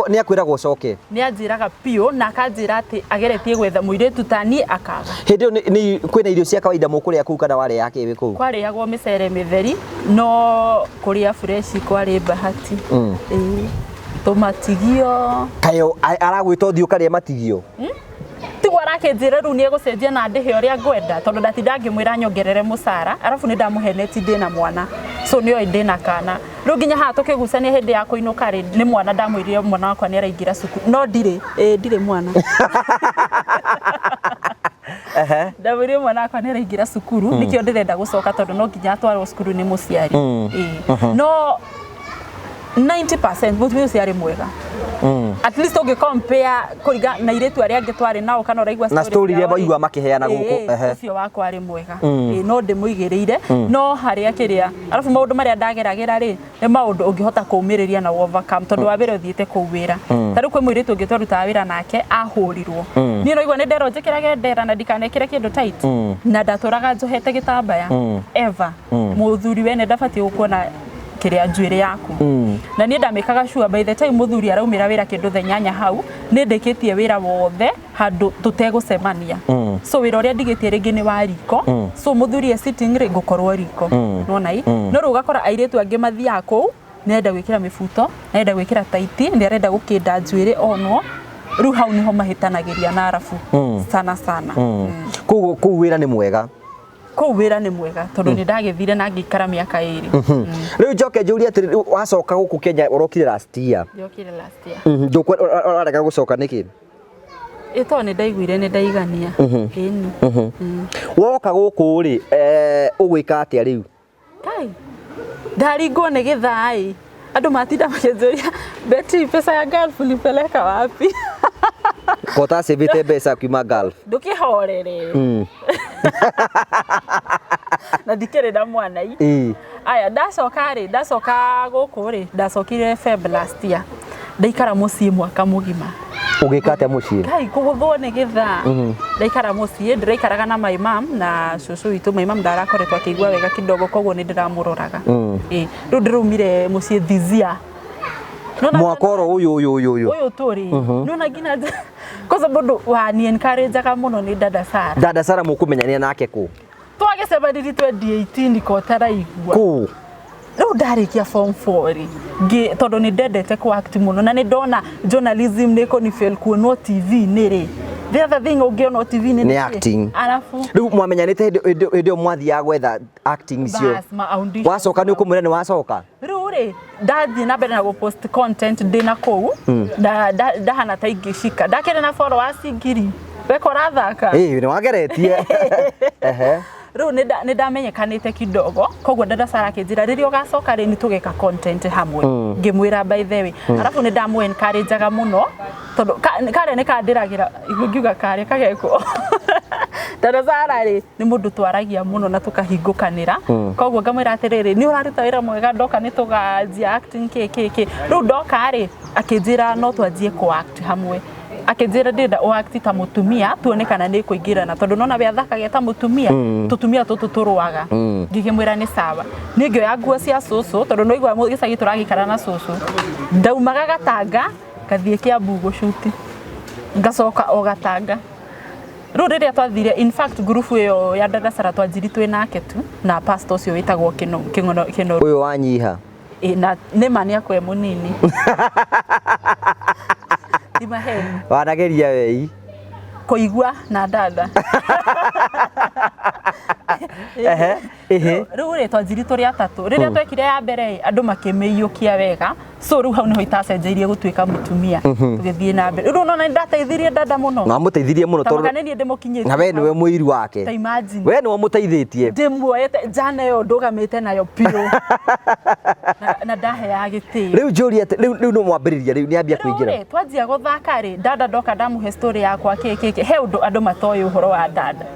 nĩ akwĩragwo ũcoke? Nĩ anjĩraga biũ, na akanjĩra atĩ ageretie gwetha mũirĩtu ta niĩ akaga. Hĩndĩ ĩyo kwĩna irio cia kawaida mũkũrĩa kũu kana warĩaga kĩ wĩ kũu? Kwarĩagwo mĩcere mĩtheri, no kũrĩa fresh kwarĩ bahati. Ĩĩ. Tũmatigio. Kaĩ aragwĩta ũthiĩ ũkarĩe matigio? Tiguo arakĩnjĩra rĩu nĩ egũcenjia na ndĩhe ũrĩa ngwenda, tondũ ndatinda ngĩmwĩra nyongerere mũcara, arabu nĩ ndamũheneti ndĩna mwana, so nĩ oĩ ndĩna kana. Rĩu nginya haha tũkĩgucania hĩndĩ ya kũinũka rĩ, nĩ mwana ndamwĩrire mwana wakwa nĩ araingĩra cukuru, no ndirĩ, ĩĩ, ndirĩ mwana. Ndamwĩrire mwana wakwa nĩ araingĩra cukuru, nĩkĩo ndĩrenda gũcoka, tondũ no nginya atwarwo cukuru nĩ mũciari. Ĩĩ. No 90% mũtumia ũcio arĩ mwega, at least ũngĩ compare kũringa na airĩtu arĩa angĩ twarĩ nao kana ũraigua Na story iria ciao rĩ. maigua makĩheana gũkũ, Ĩĩ, ũcio wakwa arĩ mwega. Ĩĩ, no ndĩmũigĩrĩire no harĩa kĩrĩa, arabu maũndũ marĩa ndageragĩra rĩ, nĩ maũndũ ũngĩhota kũũmĩrĩria na overcome, tondũ wa mbere ũthiĩte kũu wĩra. Ta rĩu kwĩ mũirĩtu ũngĩ twarutaga wĩra nake ahũrirwo. Niĩ no igua nĩ nderwo njĩkĩrage ndera na ndikanekĩre kĩndũ tight, na ndatũraga njohete gĩtambaya ever. Mũthuri wene ndabatiĩ gũkuona kĩrĩa njuĩrĩ yaku, na niĩ ndamĩkaga sure by the time mũthuri araumĩra wĩra kĩndũ thaa 8 hau, nĩ ndĩkĩtie wĩra wothe handũ tũtegũcemania. So wĩra ũrĩa ndigĩtie rĩngĩ nĩ wa riko, so mũthuri e sitting rĩ, ngũkorwo riko nona i. No rĩu ũgakora airĩtu angĩ mathiaga kũu, nĩ arenda gwĩkĩra mĩbuto, nĩ arenda gwĩkĩra taiti, nĩ arenda gũkĩnda njuĩrĩ onwo. Rĩu hau nĩho mahĩtanagĩria na arabu sana sana. Koguo kũu wĩra nĩ mwega? Kũu wĩra nĩ mwega, tondũ nĩ ndagĩthire na ngĩikara mĩaka 2. Rĩu njoke njũrie atĩrĩ, rĩu wacoka gũkũ Kenya, ũrokire last year? Ndiokire last year. Ũrarega gũcoka nĩkĩ? Ĩ, tondũ nĩ ndaiguire nĩ ndaigania. Ĩni. Woka gũkũ rĩ, ũgwĩka atĩa rĩu? Kai ndaringwo nĩ gĩthaa-ĩ, andũ matinda makĩnjũria, "Betty, pesa ya Gulf ulipeleka wapi?" Kota cĩvĩte mbeca kiuma Gulf. Ndũkĩhorere. Na ndikĩrĩ na mwana i. Aya, ndacoka rĩ, ndacoka gũkũ rĩ, ndacokire Feb last year, ndaikara mũciĩ mwaka mũgima. Ũgĩka atĩa mũciĩ? Kai, kũgũthwo nĩ gĩthaa. Ndaikara mũciĩ, ndĩraikaraga na my mom na cũcũ witũ. My mom ndarakoretwo akĩigua wega kidogo, koguo nĩ ndĩramũroraga. Ĩ, rĩu ndĩraumire mũciĩ this year. Nona Mwaka oro ũyũ ũyũ ũyũ ũyũ? Ũyũ tũrĩ. Nona nginya kwanza mũndũ wani encourageaga mũno nĩ dada Sara. Dada Sara mũkũmenyania nake kũ? Twagĩcemanirie 2018 ko taraigua. Kũ? Rĩu ndarĩkia form 4 rĩ, tondũ nĩ ndendete kũ act mũno na nĩ ndona journalism nĩ kũni kuonwo TV-inĩ rĩ, the other thing ũngĩonwo TV-inĩ Nĩ kĩ? Acting. Arabu Rĩu mwamenyanĩte hĩndĩ ĩyo mwathiaga gwetha acting icio? Bas, ma audition. Wacoka nĩ ũkũmwĩra nĩ wacoka? Rĩu rĩ, ndathiĩ na mbere na gũpost content ndĩ na kũu, ndahana ta ingĩcika ndakĩrĩ na followers 1,000 weka ũrathaka. Ĩĩ, nĩ wageretie. Ehe. Rĩu nĩ ndamenyekanĩte kidogo, koguo dada Sara akĩnjĩra rĩrĩa ũgacoka rĩ, nĩ tũgeka content hamwe. Ngĩmwĩra by the way, arabu nĩ ndamũ encourageaga mũno tondũ karĩa nĩ kandĩragĩra ngiuga karĩa kagekwo. Dada Sara rĩ, nĩ mũndũ twaragia mũno na tũkahingũkanĩra, koguo ngamwĩra atĩrĩrĩ, nĩ ũraruta wĩra mwega, ndoka nĩ tũganjia acting kĩ kĩ kĩ. Rĩu ndoka rĩ, akĩnjĩra no twanjie kũ act hamwe. Akĩnjĩra ndĩrenda ũ act ta mũtumia, tuone kana nĩ kũingĩrana, tondũ nona we athakagia ta mũtumia, tũtumia tũtũ tũrũaga. Ngĩkĩmwĩra nĩ sawa. Niĩ ngĩoya nguo cia cũcũ, tondũ no igua gĩcagi tũragĩikara na cũcũ. Ndaumaga Gatanga ngathiĩ Kiambu gũcuti, ngacoka o Gatanga. Rĩu rĩrĩa twathire, in fact ngurubu ĩyo ya dada Sara twanjiri twĩ nake tu na pastor ũcio wĩtagwo Kĩng'ono Kĩnoru. Ũyũ wanyiha. Ĩ, na nĩ ma nĩ akwe mũnini, ti maheni. Wanageria wei. Kũigua na dada. Ehe, ehe. Rĩu rĩ, twanjiri tũrĩ atatũ. Rĩrĩa twekire ya mbere ĩ, andũ makĩmĩiyũkia wega, so rĩu hau nĩho itacenjeirie gũtuĩka mũtumia, tũgĩthiĩ na mbere. Rĩu nona nĩ ndateithirie dada mũno. Wamũteithirie mũno. Ta tondũ maka nĩ niĩ ndĩmũkinyĩtie na we nĩwe mũiru wake. Ta imagine. We nĩwe mũteithĩtie. Ndĩmuoete njana ĩyo ndũgamĩte nayo biũ na ndaheaga gĩtĩo. Rĩu njũrie atĩ rĩu nĩ mwambĩrĩria, rĩu nĩ ambia Rĩu kũingĩra. Rĩ, twanjia gũthaka rĩ, dada ndoka ndamũhe story yakwa kĩ kĩ kĩ. He ũndũ andũ matoĩ ũhoro wa dada.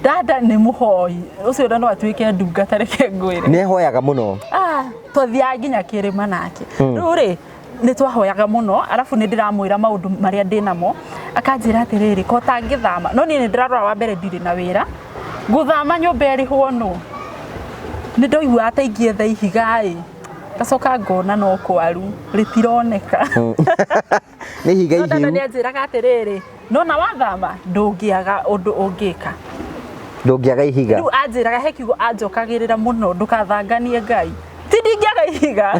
Dada nĩ mũhoi ũcio, na no atuĩke ndungata, reke ngwĩre. Nĩ ehoyaga mũno. Ah, twathiaga nginya kĩrĩma nake. Rĩu rĩ, nĩ twahoyaga mũno, arabu nĩ ndĩramwĩra maũndũ marĩa ndĩ namo, akanjĩra atĩrĩrĩ, ko tangĩthama, no niĩ nĩ ndĩrarora wa mbere ndirĩ na wĩra, gũthama nyũmba ĩrĩhwo nũ. Nĩ ndoiguaga ta ingĩetha ihiga ĩ, ngacoka ngona no kwaru rĩtironeka. Nĩ ihiga No dada ihiũ. nĩ anjĩraga atĩrĩrĩ, nona wathama ndũngĩaga ũndũ ũngĩka. Ndũngĩaga ihiga. Rĩu anjĩraga, he kiugo anjokagĩrĩra mũno, ndũkathanganie Ngai. Ti ndingĩaga ihiga,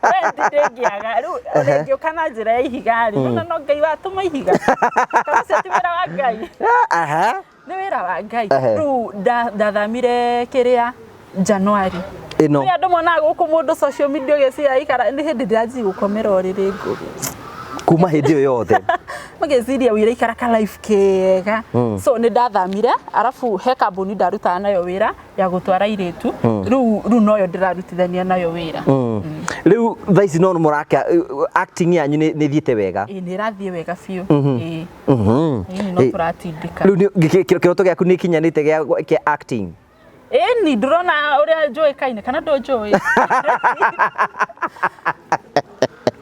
we ti ndingĩaga. Rĩu rĩngĩũka na njĩra ya ihiga rĩ, nona no Ngai watũma ihiga, kana ũcio ti wĩra wa Ngai? Aha. Nĩ wĩra wa Ngai. Ehe. Rĩu ndathamire kĩrĩa Januari Ĩno. Nĩ andũ monaga gũkũ mũndũ social media ũgĩciria aikara nĩ hĩndĩ ndĩranjia gũkomera ũrĩrĩ ngũrũ. Kuma hĩndĩ ĩyo yothe. Mageciria wĩra ka life kega. So nĩ ndathamire, arabu he kambuni ndarutaga nayo wĩra ya gũtwara airĩtu. Rĩu noyo ndĩrarutithania nayo wĩra. Rĩu thaa ici no mũraka acting yanyu nĩ thiĩte wega? Ĩĩ, nĩ ĩrathiĩ wega biũ, ĩĩ. Ĩĩ, no tũratindĩka. Rĩu kĩroto gĩaku nĩ kinyanĩte gĩa acting? Ĩni, ndũrona ũrĩa njũĩkaine kana ndũnjũĩ?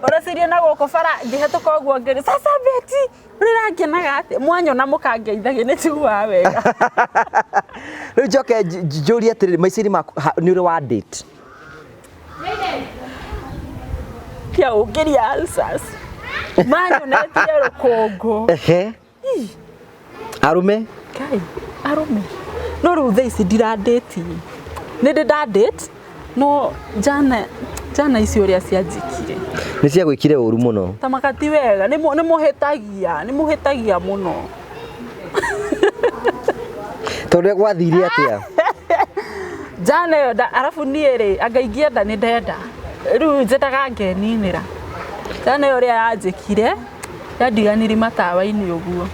Ũreciria na gũkũ bara ngĩhetũka ũguo ngĩrĩ sasa Beti ũrĩrangenaga atĩ mwanyona mũkangeithagia nĩ njiguaga wega. Rĩu njoke njũrie atĩrĩrĩ, maica-inĩ maku nĩ ũrĩ wa date? Kia ũngĩria ulcers manyonetie rũkũngũ. Ehe, arũme? Kai, arũme no rĩu thaa ici ndirandĩti. Nĩ ndĩ ndandate, no njana njana ici ũrĩa cianjĩkire. Nĩ ciagwĩkire ũru mũno. Ta makati wega, nĩ mũhĩtagia, nĩ mũhĩtagia mũno. Tondũ gwathire atĩa? Njana ĩyo arabu niĩ rĩ, anga ingĩenda nĩ ndenda, rĩu njendaga ngeninĩra. Njana ĩyo ũrĩa yanjĩkire, yandiganĩrie matawa-inĩ ũguo.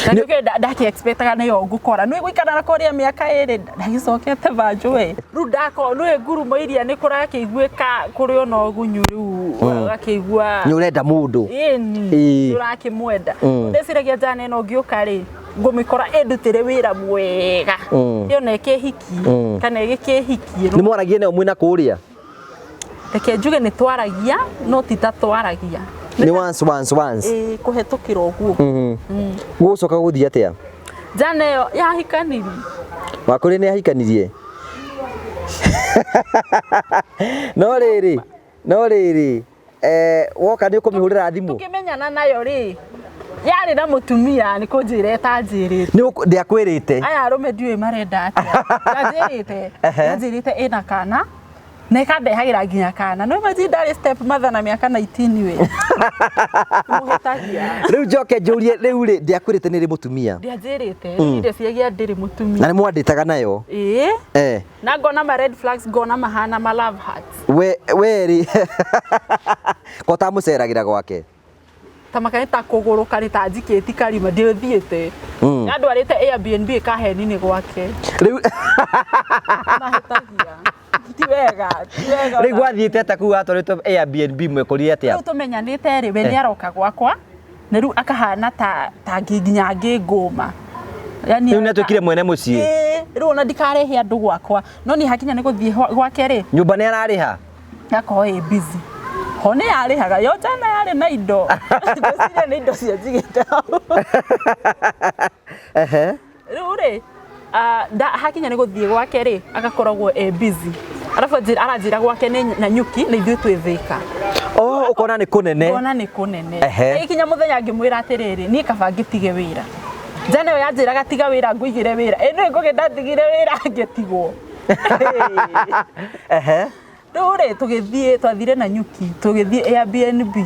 Na nĩkĩo ndakĩ-expectaga nĩyo ngũkora nĩ gũikara na kũrĩa mĩaka 2, ndagĩcokete banjũ we. Rĩu ndako nĩ ngurumo iria nĩ kũrakĩiguĩka kũrĩ ona ũgunyu, rĩu ũgakĩigua Nĩ ũrenda mũndũ. Ĩni. Ũrakĩmwenda. Ndĩciragia njana ĩno ngĩũka rĩ, ngũmĩkora ĩndutĩre wĩra mwega, ĩyo na ĩkĩhikie kana ĩgĩkĩhikie. Nĩ mwaragia nayo mwĩna kũrĩa? Reke njuge nĩ twaragia, no ti ta twaragia. Nĩ once once once. Ĩĩ, kũhetũkĩra ũguo. Gũcoka gũthiĩ atĩa? Njana ĩyo yahikanirie. Wakũrĩ nĩ ahikanirie, no rĩrĩ woka nĩ ũkũmĩhũrĩra thimũ? Tũkĩmenyana nayo rĩ, Yarĩ na mũtumia nĩ kũnjĩra ĩtanjĩrĩte. Nĩ ndiakwĩrĩte. Aya arũme ndiũĩ marenda atĩa. Ndanjĩrĩte. Ehe. Ndanjĩrĩte ĩna kana na ĩkandehagĩra nginya kana. No imagine ndarĩ step mother na mĩaka 19 we. Mũhĩtagia. Rĩu njoke njũrie rĩu rĩ ndiakwĩrĩte nĩ rĩ mũtumia. Ndianjĩrĩte. Rĩu ndeciagia ndĩrĩ mũtumia. Na nĩ mwandĩtaga nayo. Ĩĩ. Eh. Na ngona ma red flags, ngona mahana ma love hearts. We we rĩ ko tamũceragĩra gwake. Ta makani ta kũgũrũ karĩ ta njikĩti karima ndiũthiĩte. Yandwarĩte Airbnb ĩkaheni-inĩ gwake. Rĩu Mahĩtagia. Ti wega, ti wega. Rĩu gwathiĩte atĩa kũu watwarĩtwo Airbnb mwekũrire atĩa? Rĩu tũmenyanĩte rĩ, we nĩ aroka gwakwa na rĩu akahana ta ta nginya ngĩngũma. Yani Rĩu nĩatuĩkire mwene mũciĩ. Ĩĩ, rĩu ona ndikarehe andũ gwakwa. No niĩ hakinya nĩ gũthiĩ gwake rĩ. Nyũmba nĩ ararĩha? Akorwo ĩ busy. Ho nĩ yarĩhaga, yo jana yarĩ na indo. Ngwĩciria nĩ indo cianjigĩte hau. Ehe. Rĩu rĩ, hakinya nĩ gũthiĩ gwake rĩ, agakoragwo e busy. Arabu aranjĩra gwake nĩ Nanyuki na ithuĩ twĩ Thĩka. Oh, ũkona nĩ kũnene. Ngona nĩ kũnene. Ehe. Ĩkinya mũthenya ngĩmwĩra atĩrĩrĩ, niĩ kaba ngĩtige wĩra. Jana ĩyo yanjĩraga tiga wĩra ngũigĩre wĩra. Ĩ nĩ ngũgĩ ndatigire wĩra ngĩtigwo. Ehe. Rĩu rĩ tũgĩthiĩ twathire Nanyuki tũgĩthiĩ Airbnb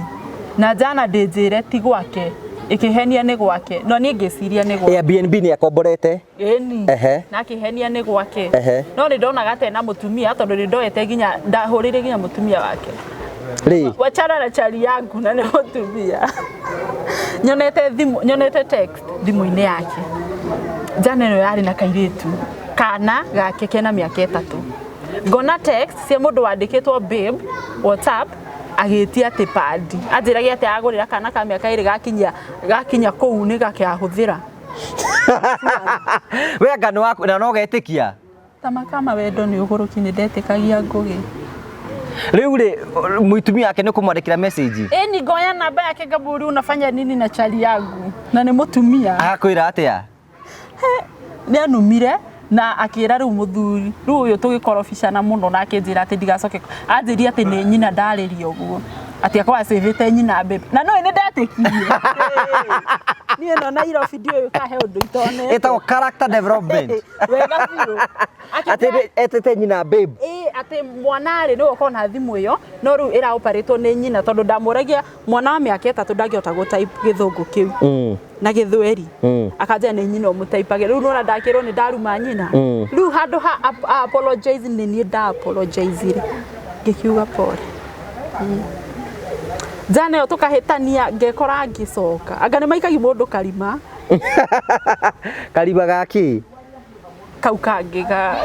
na jana ndĩnjĩre ti gwake ĩkĩhenia nĩ gwake no niĩ ngĩciria nĩ gwake. Airbnb nĩ akomborete. Ĩni. Ehe. Na akĩhenia nĩ gwake. Ehe. No nĩ ndonaga ta ena mũtumia tondũ nĩ ndoete nginya ndahũrĩire nginya mũtumia wake. Rĩ. Wachana na chali yangu na nĩ mũtumia. Nyonete thimũ, nyonete text thimũ-inĩ yake. Jana ĩno yarĩ na kairĩtu kana gake kena mĩaka 3. Ngona text cia mũndũ wandĩkĩtwo babe WhatsApp agĩtia atĩ padi. Anjĩragia atĩ agũrĩra kana ka mĩaka 2 gakinya gakinya kũu nĩ gakahũthĩra. We anga nĩ waku na no getĩkia. Ta makama wendo nĩ ũgũrũki nĩ ndetĩkagia Ngũgĩ. Rĩu rĩ mũtumia wake nĩ kũmwandĩkĩra message. Ĩni ngoya namba yake ngamũria unafanya nini na chali yangu na nĩ mũtumia. Agakwĩra atĩa? Nĩ anumire na akĩra rĩu mũthuri rĩu ũyũ tũgĩkorobicana mũno na akĩnjĩra atĩ ndigacoke anjĩrie atĩ nĩ nyina ndarĩria ũguo atĩ akorwo acĩvĩte nyina babe na no nĩ ndetĩkirie. Niĩ no Nairobi ndiũĩ kahe ũndũ itonete. Ĩtagwo character development. Wega biũ. Atĩ etĩte nyina babe. Ĩĩ atĩ mwana rĩ nĩwe ũkorwo na thimũ ĩyo no rĩu ĩraoparĩtwo nĩ nyina tondũ ndamũragia mwana wa mĩaka 3 ndangĩhota gũtype gĩthũngũ kĩu na gĩthweri. Akanjĩra nĩ nyina ũmũtaipagĩra rĩu nona ndakĩrwo nĩ ndaruma nyina. Rĩu handũ ha apologize nĩ niĩ nda apologizire ngĩkiuga pole. Jana ĩyo tũkahĩtania ngekora ngĩcoka anga nĩ maikagia mũndũ karima. Karima gakĩ? Kau kangĩ ga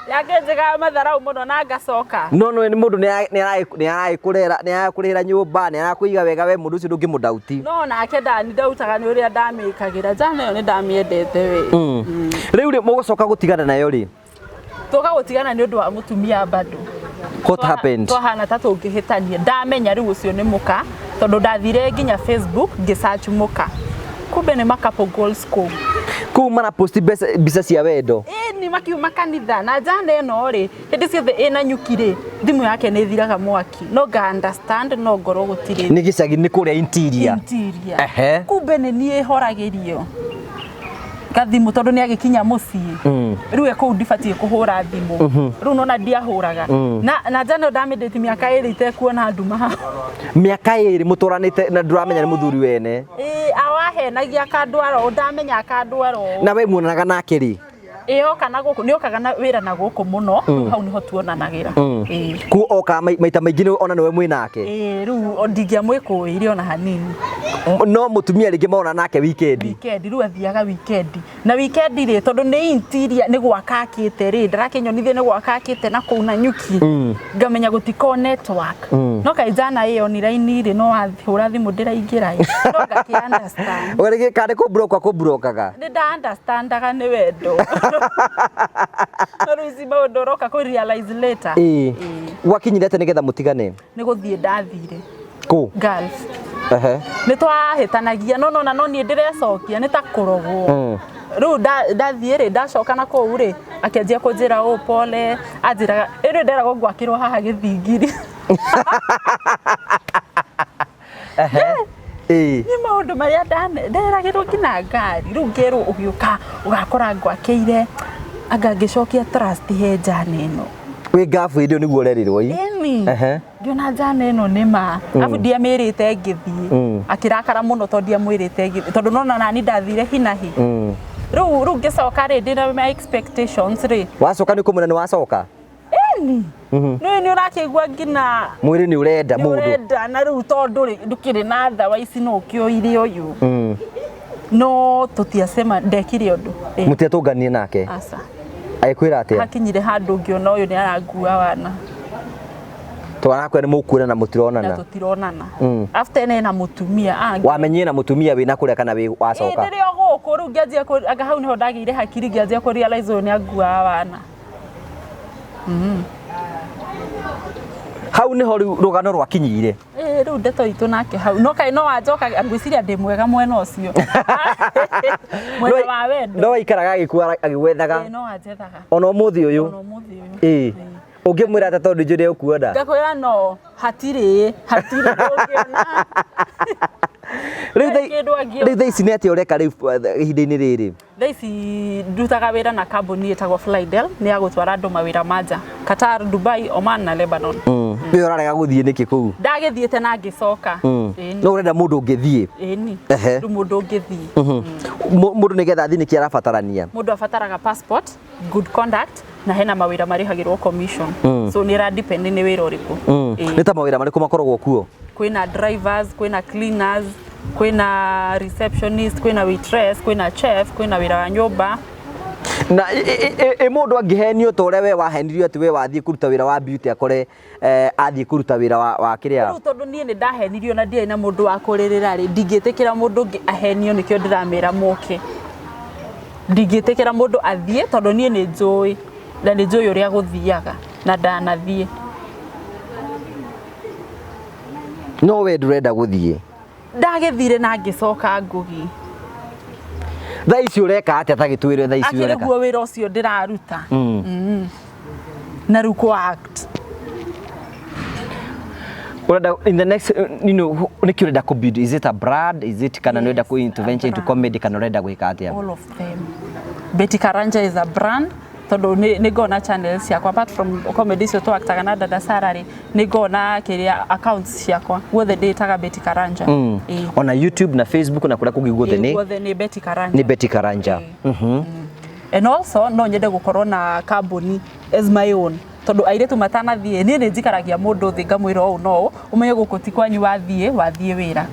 Yakĩnjĩkaga matharau mũno na ngacoka. No no nĩ mũndũ nĩ arakũrĩhĩra nyũmba nĩ arakũiga wega we mũndũ ũcio ndũngĩmũndauti. No nake ndandautaga nĩ ũrĩa ndamĩkagĩra. Jana ĩyo nĩ ndamĩendete we. Rĩu rĩ mũgũcoka gũtigana nayo rĩ? Tũka gũtigana nĩ ũndũ wa mũtumia bado. What happened? Twahana ta tũngĩhĩtania. Ndamenya rĩu ũcio nĩ mũka tondũ ndathire nginya Facebook ngĩsearch mũka. Kumbe nĩ makapo goals kũu. Kũu mara post mbica cia wendo. Ĩni makiuma kanitha na jana ĩno rĩ hĩndĩ ciothe ĩna nyuki rĩ thimũ yake nĩ ĩthiraga mwaki. No nga understand no ngorwo gũtirĩ. Nĩ gĩcagi nĩ kũrĩa interior. Interior. Ehe. Kumbe nĩ niĩ horagĩrio gathimũ tondũ nĩ agĩkinya mũciĩ. Rĩu e kũu ndibatiĩ kũhũra thimũ. Rĩu nona ndiahũraga. Na jana ĩyo ndamĩndĩti mĩaka 2 itekuona nduma hau. Mĩaka 2 mũtũranĩte na ndũramenya nĩ mũthuri wene. Ĩĩ awahenagia akandwara ũũ ndamenya akandwara ũũ. Na we muonanaga nake rĩ? Ĩĩ oka na gũkũ nĩ okaga na wĩra na gũkũ mũno rĩu hau nĩho tuonanagĩra. Ĩĩ. Ku oka maita maingĩ ona nĩwe mwĩ nake. Ĩĩ rĩu ndingĩamwĩkũĩire ona hanini. No mũtumia rĩngĩ mona nake weekend. Weekend rĩu athiaga weekend. Na weekend rĩ tondũ nĩ interior nĩ gwaka akĩte rĩ ndarakĩnyonithia nĩ gwaka akĩte na kũu Nanyuki. Ngamenya gũtiko network. No kaĩ jana ĩyo ni raini rĩ no wahũra thimũ ndĩraingĩra ĩ. No ngakĩ understand. Ũgarĩgĩ kana kũ block akũ blockaga. Nĩ nda understandaga nĩ wendo. No rĩu ici maũndũ ũroka kũ realize later. Ĩĩ. Gwakinyire atĩa nĩgetha mũtigane? Nĩ gũthiĩ ndathire. Kũ? Gulf. Ehe. Nĩ twahĩtanagia no nona no niĩ ndĩrecokia nĩ ta kũrogwo. Rĩu ndathiĩ rĩ ndacoka na kũu rĩ akĩanjia kũnjĩra ũ pole anjĩraga ĩrĩ nderagwo ngwakĩrwo haha gĩthingiri. Ehe. Ĩĩ. Nĩ maũndũ marĩa nderagĩrwo nginya ngari rĩu ngerwo ũgĩũka ũgakora ngwakĩire anga ngĩcokia trust he njana ĩno. Wĩ ngabu hĩndĩ ĩyo nĩguo ũrerirwo ĩ? Ĩni. Ehe. Ngĩona njana ĩno nĩ ma abu ndiamĩrĩte ngĩthiĩ akĩrakara mũno tondũ ndiamwĩrĩte ngĩthiĩ tondũ nona nani ndathire hinahi. Rĩu ngĩcoka rĩ ndĩna my expectations rĩ. Wacoka nĩ kũmwĩra nĩ wacoka? Ĩni. Nĩ nĩ ũrakĩigua nginya Mwĩrĩ nĩ ũrenda nĩ mũndũ. ũrenda na rĩu tondũ rĩ ndũkĩrĩ na thawa ici no ũkĩoire ũyũ. No tũtiacema ndekire ũndũ. Ĩ, Mũtiatũnganire nake? Aca. Agĩkwĩra atĩa? Hakinyire handũ ngĩona ũyũ nĩ arangua wana. Tondũ arakwĩra nĩ mũkuona na Na mũtironana. tũtironana. After ena mũtumia. Wamenyire na mũtumia wĩna kũrĩa kana wĩ wacoka? Ndĩrĩ o gũkũ rĩu ngĩanjia anga hau nĩho ndagĩire hakiri ngĩanjia kũ realize ũyũ nĩ anguaga wana. Hau nĩho rĩu rũgano rwakinyire. Ĩĩ rĩu ndeto itũ nake hau no kaĩ no wanjoka ngwĩciria ndĩ mwega mwena ũcio. Mwena wa wendo. No waikaraga agĩgwethaga. Ĩĩ no anjethaga. Ona ũmũthĩ ũyũ. Ona ũmũthĩ ũyũ. Ĩĩ. Ũngĩmwĩra atĩa tondũ njũĩ nĩegũkuona? Ngakwĩra no hatirĩ hatirĩ ndũngĩona. Rĩu Kĩndũ angĩona. Rĩu thaa ici nĩ atĩa ũreka rĩu ihinda-inĩ rĩrĩ? Thaa ici ndutaga wĩra na kambuni ĩtagwo Flydel nĩ ya gũtwara andũ mawĩra ma nja Qatar, Dubai, Oman na Lebanon. Wee ũrarega gũthiĩ nĩkĩ kũu? Ndagĩthiĩte na ngĩcoka. Ĩni. No ũrenda mũndũ ũngĩthiĩ? Ĩni. Ehe. Rĩu mũndũ ũngĩthiĩ. Mũndũ nĩgetha athiĩ nĩkĩ arabatarania? Mũndũ abataraga passport, good conduct na hena mawĩra marĩhagĩrwo commission. So nĩ ĩra depend nĩ wĩra ũrĩkũ. Ĩĩ. Nĩ ta mawĩra marĩkũ makoragwo kuo? Kwĩna drivers, kwĩna cleaners, kwĩna receptionist, kwĩna waitress, kwĩna chef, kwĩna wĩra wa nyũmba. Na ĩ mũndũ angĩhenio ta ũrĩa we wahenirio atĩ we wathiĩ kũruta wĩra wa beauty akore athiĩ kũruta wĩra wa kĩrĩa? Rĩu tondũ niĩ nĩ ndahenirio na ndiarĩ na mũndũ wa kũrĩrĩra rĩ, ndingĩtĩkĩra mũndũ ũngĩ ahenio nĩkĩo ndĩramera moke. Ndingĩtĩkĩra mũndũ athiĩ tondũ niĩ nĩ njũĩ na nĩ njũĩ ũrĩa gũthiaga na ndanathiĩ. No we ndũrenda gũthiĩ. Ndagĩthire na ngĩcoka Ngugi. Thaa ici ũreka atĩa ta gĩtwĩre thaa ici Akĩrĩ ũreka? guo wĩra ũcio ndĩraruta. Na rĩu kũ act. Ũrenda in the next you know nĩkĩ ũrenda kũ build? Is it a brand? Is it kana nĩ ũrenda kũ intervention into brand. comedy kana ũrenda gwĩka atĩa? All of them. Betty Karanja is a brand tondũ nĩ ngona channels ciakwa apart from comedy icio twaktaga na dada Sara rĩ nĩ ngona kĩrĩa accounts ciakwa guothe ndĩtaga Betty Karanja. Ĩĩ. Ona YouTube na Facebook na kũrĩa kũngĩ guothe Ĩĩ, nĩ guothe nĩ Betty Karanja. nĩ Betty Karanja. And also no nyende gũkorwo na kambuni as my own tondũ airĩtu matanathiĩ niĩ nĩ njikaragia mũndũ thĩ ngamwĩra ũũ no ũũ ũmenye gũkũ ti kwanyu wathiĩ wĩra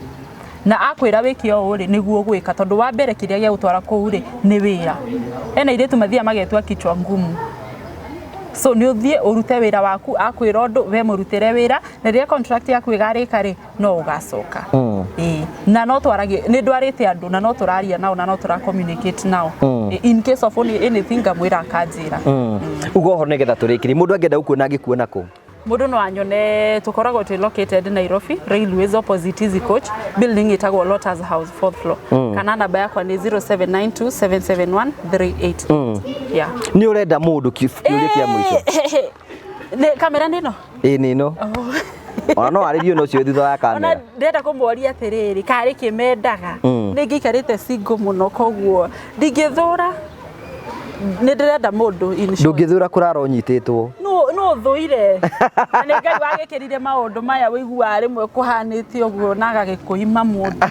na akwĩra wĩke ũũ rĩ nĩguo ũgwĩka tondũ wa mbere kĩrĩa gĩa gũtwara kũu rĩ nĩ wĩra. Hena airĩtu mathiaga magetua kichwa ngumu. So nĩ ũthiĩ ũrute wĩra waku akwĩra ũndũ we mũrutĩre wĩra na rĩrĩa contract yaku ĩgarĩka rĩ no ũgacoka. Ĩĩ. Na no twaragie nĩ ndwarĩte andũ na no tũraria nao na no tũra communicate nao. In case of anything ngamwĩra akanjĩra. Ugo ũhoro nĩgetha tũrĩkĩrie mũndũ angĩenda gũkuona angĩkuona kũ? Mũndũ no anyone tũkoragwo twĩ located Nairobi Railways opposite Easy Coach building ĩtagwo Lotus House fourth floor. Kana namba yakwa nĩ 0792771388. Yeah. Nĩ ũrenda mũndũ kĩũria kĩa mũico? Nĩ kamera nĩ ĩno? Ĩĩ nĩ ĩno. Ona no arĩrie na ũcio thutha wa Ona kamera. ndĩrenda kũmoria atĩrĩrĩ karĩ kĩ mendaga nĩ ngĩikarĩte single mũno koguo ndingĩthũra nĩ ndĩrenda mũndũ in short. Ndũngĩthũra kũrara ũnyitĩtwo. No thũire na nĩ Ngai wagĩkĩrire maũndũ maya ũiguaga rĩmwe kũhanĩte ũguo na agagĩkũima mũndũ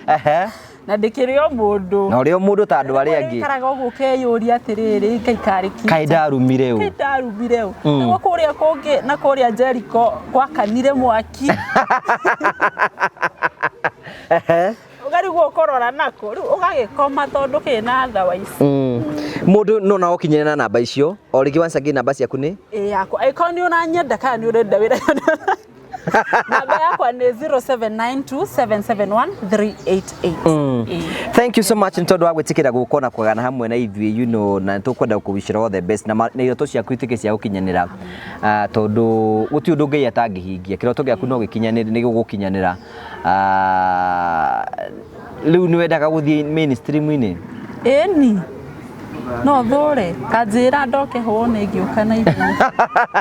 Ehe. na ndĩkĩrĩ o mũndũ Na ũrĩ o mũndũ ta andũ arĩa angĩ. Ũikaraga ũguo ũkeyũria atĩrĩrĩ Ngai karĩ kĩ Kaĩ ndarumire ũ? Kaĩ ndarumire ũ nĩguo kũrĩa kũngĩ na kũrĩa Jericho gwakanire mwaki Ehe. ũkarigwo ũkũrora nako rĩu ũgagĩkoma tondũ kĩna thawa ici. Mũndũ no na ũkinyĩre na namba icio o rĩngĩ once again namba ciaku nĩ? Ĩĩ yakwa angĩkorwo nĩ ũranyenda kana nĩ ũrenda wĩra namba yakwa nĩ 0792771388. Ĩĩ. Thank you so much nĩ tondũ wa gwĩtĩkĩra gũka na kũgana hamwe na ithuĩ you know, na tũkwenda gũkũwishĩra all the best na iroto ciaku ituĩke cia gũkinyanĩra tondũ gũtirĩ ũndũ Ngai atangĩhingia kĩroto gĩaku no gĩkinyanĩre nĩ gĩgũkinyanĩra. Rĩu nĩ wendaga gũthiĩ mainstream-inĩ? Ĩni no thũre kanjĩra ndoke hũne ngĩũka na ihenya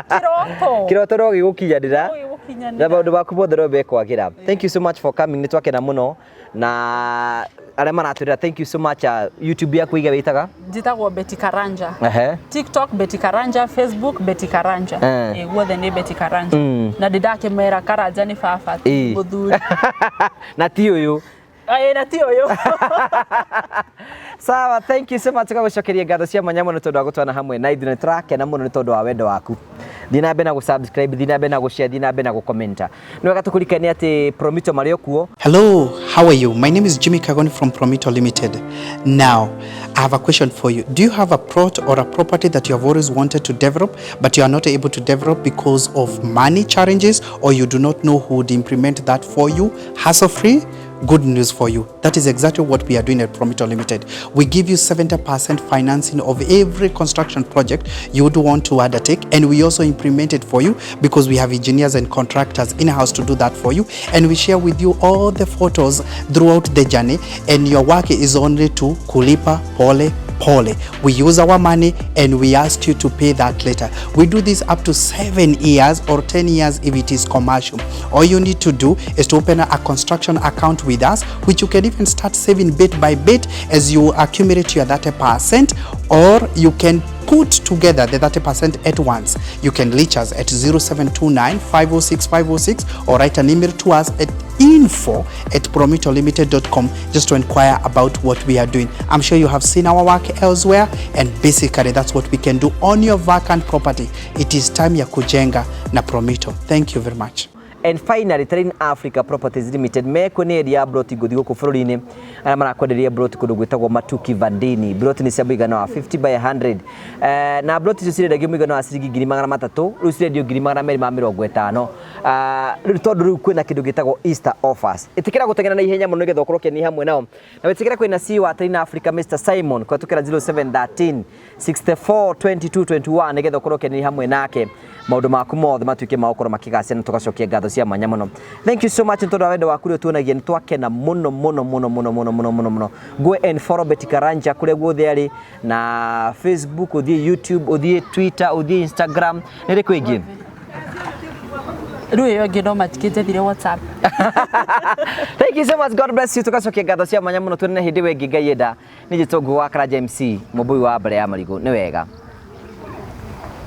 kĩroto Kĩroto no gĩgũkinyanĩra. No gĩgũkinyanĩra. Na maũndũ maku mothe no mekwagĩra. Thank you so much for coming, nĩ twakena mũno na arĩa maratwĩrĩra. Thank you so much. YouTube yaku iga wĩtaga? Njĩtagwo Betty Karanja. Ehe. TikTok Betty Karanja, Facebook Betty Karanja. Eh. Ĩ, guothe nĩ Betty Karanja. Na ndĩ ndakĩmera Karanja nĩ baba, ti mũthuri. Na ti ũyũ. Ĩ, na ti ũyũ. Sawa, thank you so much. Tũgagũcokeria ngatho cia mwanya mũno tondũ wa gũtwana hamwe na ithuĩ, nĩ tũrakena mũno nĩ tondũ wa wendo waku. Thiĩ na mbere na gũ-subscribe, thiĩ na mbere na gũ-share, thiĩ na mbere na gũ-comment. Nĩ wega tũkũririkanie atĩ Promito marĩ o kuo. Hello, how are you? My name is Jimmy Kagoni from Promito Limited. Now, I have a question for you. Do you have a plot or a property that you have always wanted to develop, but you are not able to develop because of money challenges, or you do not know who would implement that for you hassle free? Good news for you. That is exactly what we are doing at Promito Limited. We give you 70% financing of every construction project you would want to undertake, and we also implement it for you because we have engineers and contractors in-house to do that for you, and we share with you all the photos throughout the journey, and your work is only to kulipa pole pole. We use our money and we ask you to pay that later. We do this up to 7 years or 10 years if it is commercial. All you need to do is to open a construction account with us, which you can even start saving bit by bit as you accumulate your 30%, or you can put together the 30% at once. You can reach us at 0729 506 506 or write an email to us at info@promitolimited.com just to inquire about what we are doing. I'm sure you have seen our work elsewhere, and basically that's what we can do on your vacant property. It is time ya kujenga na Promito. Thank you very much. And finally, Train Africa Properties Limited mekuo nĩ endia broti ngũthi gũkũ bũrũri-inĩ, arĩa marakwenderia broti kũndũ gwĩtagwo Matuki Vandini. Broti nĩ cia mũigana wa 50 by 100, na broti icio cirendagio mũigana wa ciringi 300,000, rĩu cirendio 250,000. Rĩu tondũ rĩu kwĩna kĩndũ gĩtagwo Easter offers, ĩtĩkĩra gũteng'era na ihenya mũno nĩgetha ũkorwo ũkĩania hamwe nao, na wĩtĩkĩra kwĩna CEO wa Train Africa, Mr Simon, kũhetũkĩra 0713 64 22 21 nĩgetha ũkorwo ũkĩania hamwe nake, maũndũ maku mothe matuĩke ma gũkorwo makĩgacĩra, na tũgacokia ngatho cia mwanya mũno. Thank you so much nĩ tondũ wa wendo waku ũrĩa tuonagia. Nĩ twakena mũno mũno mũno mũno mũno mũno mũno mũno. Go and follow Betty Karanja kũrĩa guothe arĩ, na Facebook, ũthiĩ YouTube, ũthiĩ Twitter, ũthiĩ Instagram, nĩ rĩkũ ĩngĩ? Rĩu ĩyo ĩngĩ no matikĩnjethire WhatsApp. Thank you so much. God bless you. Tugacokia ngatho cia mwanya mũno. Tuonane hĩndĩ ĩyo ĩngĩ Ngai enda. Nĩ njĩtwo Ngũgũ wa Karanja MC, mũmbui wa mbere ya marigũ. Nĩ wega.